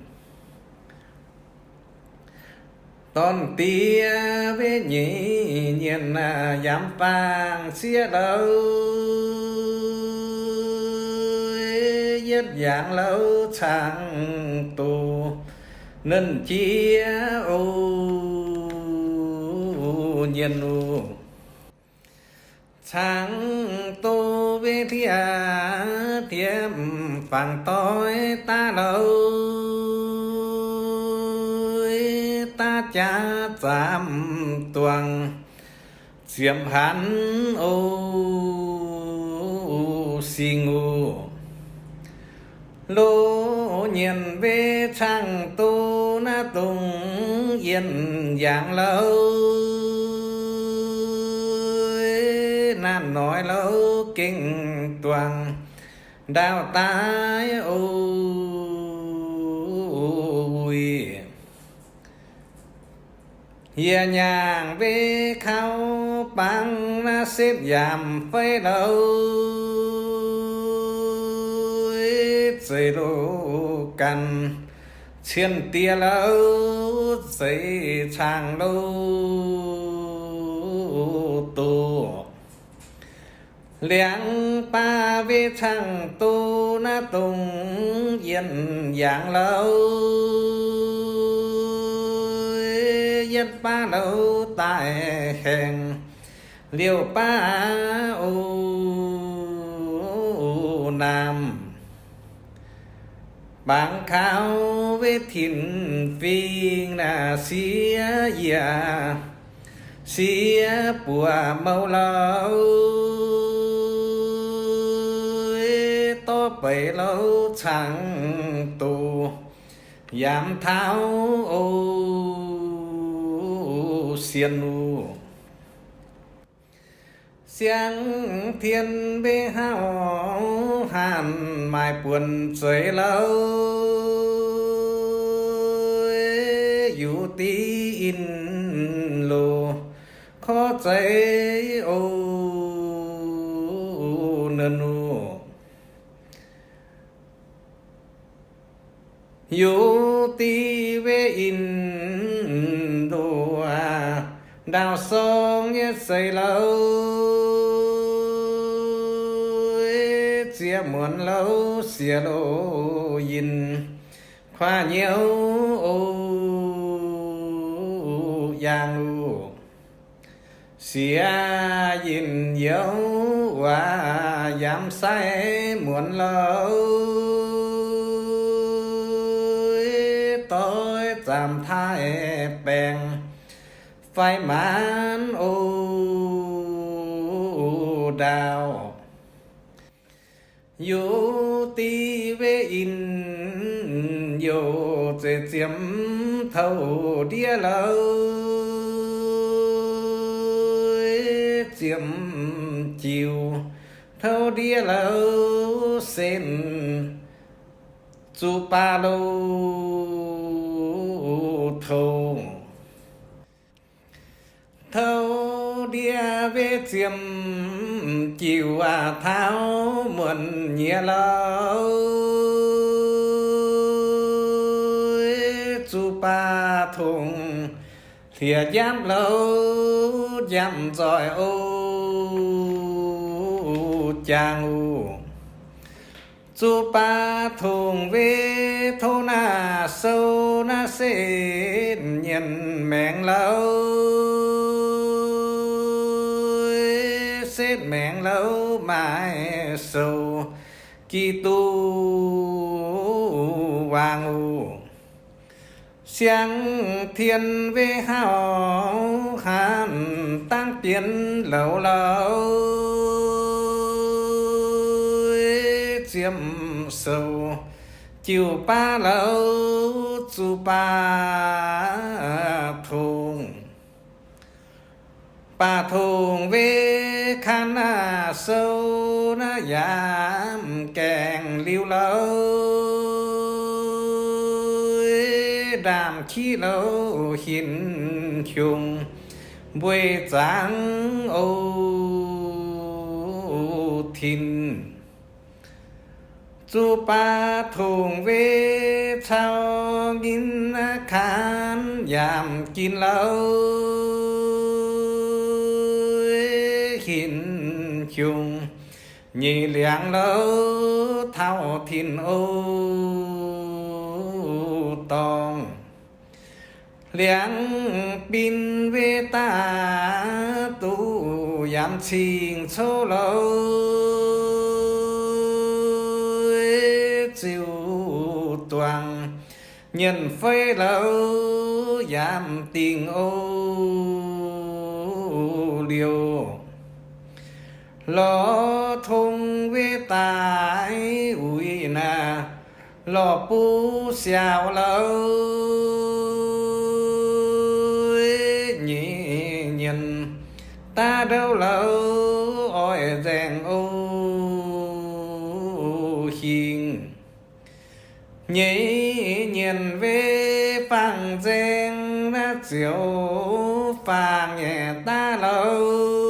Dorn-diex wei nyeic nyienc yaac faang sieqv louv, yangh louv caangh doz, nernh jiex o, nyienz oc. Caangh doz wei hlieqv diev fangx doix daav louv, daav jaax zaamc duangc ziepc hanc o, sing oc. Loz nyienz wei caangh doz naaiv dongh yienh yangh louv, naanh noic louv gengh duangc ndaauv daaih o, wuic. Yie nyaangc wei kaux bangc naaiv setv yaac fei louv, zeiz loz ganh cien diex louv, zeiz caangh louv doz. Liangx baav wei caangh doz naaiv dongh yienh yangh louv, yietv baav louv daaih haengh, liouh baav o, naamh bangc kaux wei tin-fingx naaic siev yiec siev buoz mouh louv, dorv beic louv caangh doz yaac taux o, sienh oc. Siang-tien wei hauh hanc maaic buonc zeix louv, yungz diqv in loz korv zeix o, nernh oc. Yungz diqv wei in loz ndaauv sorng nyei zeix louv, ziex muonz louv siex loz yinh kuaaiv nyouz o, yaangh oc. Siex yinh youz waac yaac sai muonz louv, doix zaamc taaih baengc fai maanz o, ndaauv. Yungz diqv wei in youh zeiz ziemx touv ndiev louv, ziemx jiuc touv ndiev louv setv zuqc baav louv tong. Touv ndiev wei ziemx jiuc aac taux muonc nyiex louv, zuqc baav tongx hlieqv njapv louv njapv nzoih o, jaang oc. Zuqc baav tongx wei tov naaiv sou naaiv setv nyienh maengx louv, setv maengx louv maaih sou Giduc waangc oc. Siang-tien wei hauh hanc dangv bienx louc louv, ziemx sou jiuc baav louv zuqc baav tongx. Baav tongx wei kanh naaiv sou naaiv yaac gaengh liuz louv, ndaamv-kiv louv hinc hiungh mbueiz zaangc o, tin. Zuqc baav tongx wei cau nyinh kaanv yaac gin louv, hinc hiungh Nyeic liangx louv taux tin-ou dorngh, liangx bin wei daaih duqv yaac cing-couv louv ziux duangh, nyienx fei louv yaac dingh ou liouh. Lorz tong wei daaih uix naaic, lorh buv siaaux louv nyei nyienx, daav ndouv louv oix nzaeng ou hingh. Nyei nyienx wei fangx nzaeng naaiv ziouc fangx nyei daav louv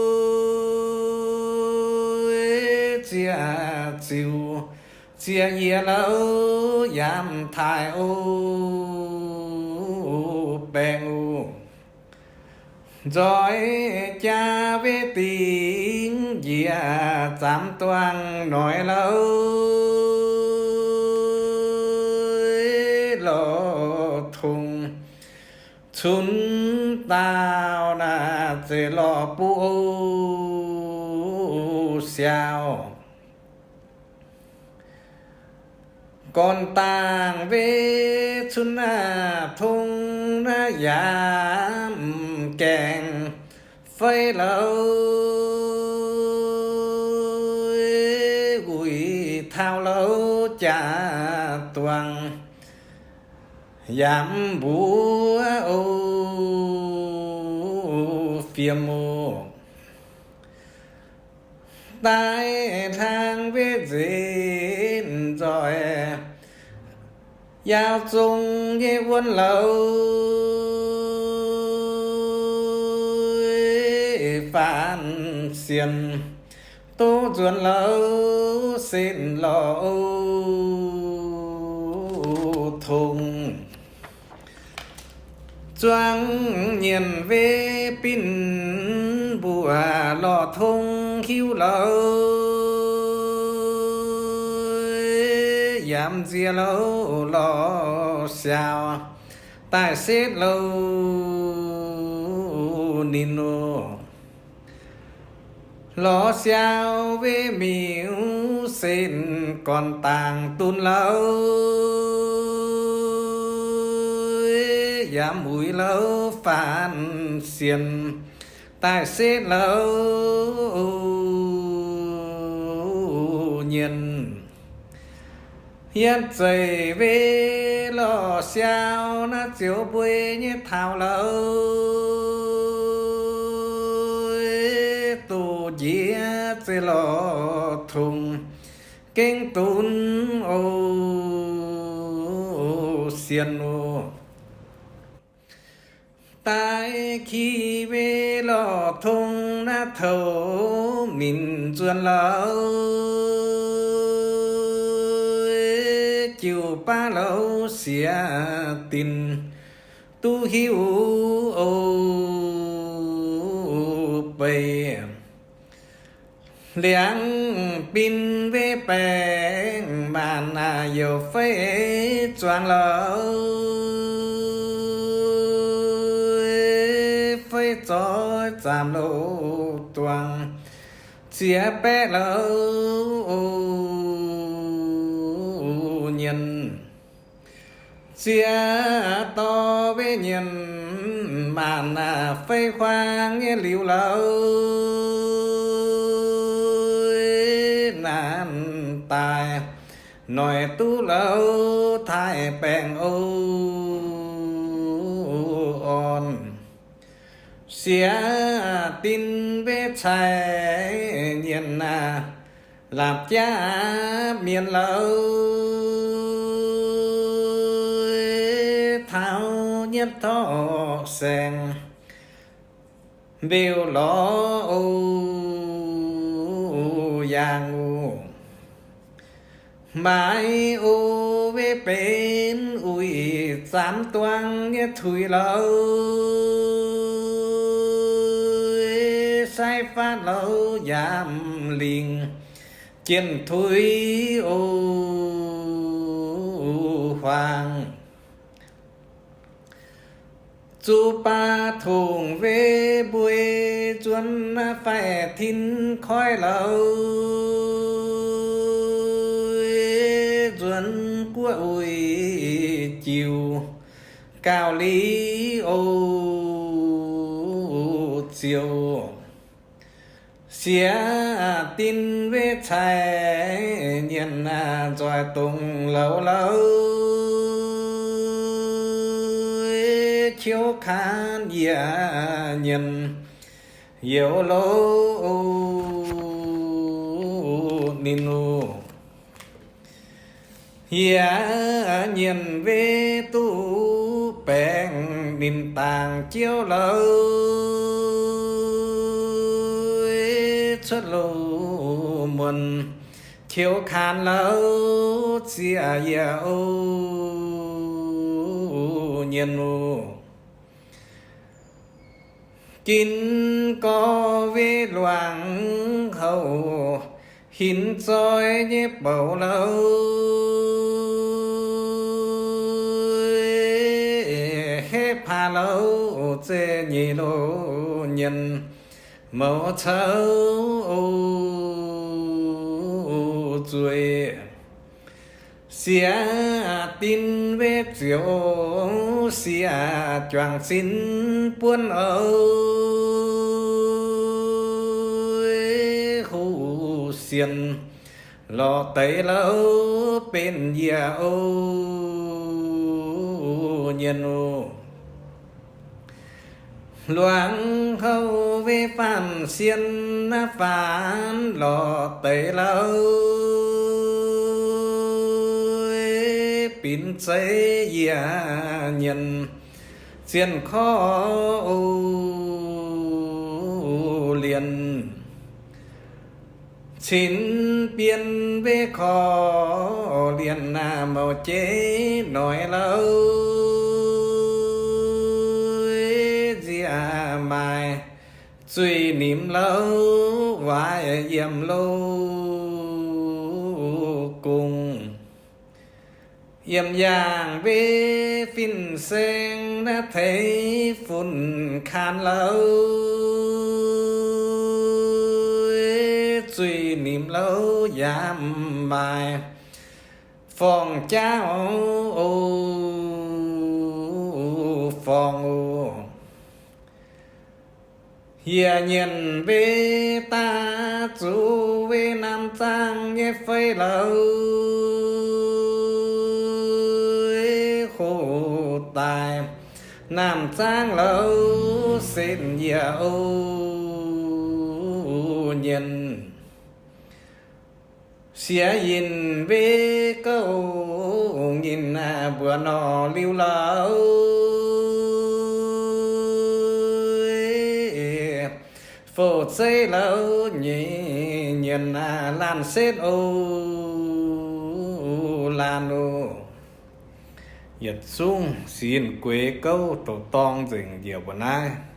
ziex ziux, ziex yie louv yaac taaih ou baengh uc. Nzoih jaa wei dingc njiec zaamx duangh noic louv lorh tong, cunx dauh naaic zeiz lorh buv ou siaaux. Gorn dangh wei cunx naaiv tong naaiv yaac gaengh fei louv uix taux louv jaax duangh yaac mbuox ou fiem oc. Daaih hlaang wei nzenc nzoih yaauv zong nyei wuonv louv faanv sienx, doz nzuonx louv setv lorh ou tong. Zuangx nyienx wei binc mbuoqc lorh tong hiuv louv yaac nziex louv lorh siaaux daaih setv louv ninh oc. Lorh siaaux wei miuc setv gorn dangx dunx louv yaac uix louv faanv sienx daaih setv louv nyienx. Yietv zeiz wei lorh siaaux naaiv ziouc mbuei nyei taux louv doqc njiec zeiv lorh tong gengh dunx ou sienx oc. Daaih ki wei lorh tong naaiv toux minc nzuonx louv, jiu baav louv siex dinc duqv hiuv ou beiv. Liangx bin wei baengc maanc naaic youc fei zuangx louv, fei zoix zaamc louv duangh ziex baeqv louv nyienx. Ziex dorh wei nyienx maanc naaic fei huaang nyei liuz louv, naanc daaih noic duqv louv taaih baengh ou orn. Siex dinc wei caix nyienx naaic laapc jaav mienh louv, taux nyietv torqv saeng mbeux lorz ou yaangh oc. Maaiz ou wei benx uix zaamx duangh nyei tuix louv, sai faatv louv yaac m'lingc jien-tuix o huaang, zuqc baac tongc weic mbueiz nzuonx faix tin koiv lorz, nzuonx guoqv uix jiuc gauh liuz o ziouc siex din weic caiv nyienc nzoih dongh louh louh, ciouv kaanv yie nyienc youz louh ninh oc. Yie nyienc weic duqv baengh ninh dangc jiouv louh, cuotv louh muonc ciouv kaanv louh zieqc yie o nyienc oc. Ginv gorx weic luangc houc hinc zoih nyei bouc louh, heqv paav louh zeiv nyeic louh nyienc mouz cou o zueiz. Siex din weic ziouc siex juangc sin buonv oc, huv sienx lorz deix louh benx yie o nyienc oc. Luangc houc weic faanv sienh naaiv faanv lorz deix louh, binc zeiv yie nyienc zienh korv o lienh. Cin bienh weic korv lienh naaiv mouz jeiv noic louh, nziaauc maaih zuiz nimc louh waaic yiem louh gong. Yiem yaangh weic fin-saeng naaiv teix fun kaanv louh, zuiz nimc louh yaac maaih forng-jaauv o forng oc. Yie nyienc weic daav zuqc weic naamh zaangv nyei fei louh, hoqc daaih naamh zaangv louh setv yie o nyienc. Siex yinh weic gouv nyinh mbuoqc nor liuz louh, fouv zeiv louh nyei nyienc laanh setv o laanh oc. Yietc zungv siex yinh gueix gouv douc dorng nzengc njiec mbuo naaiv.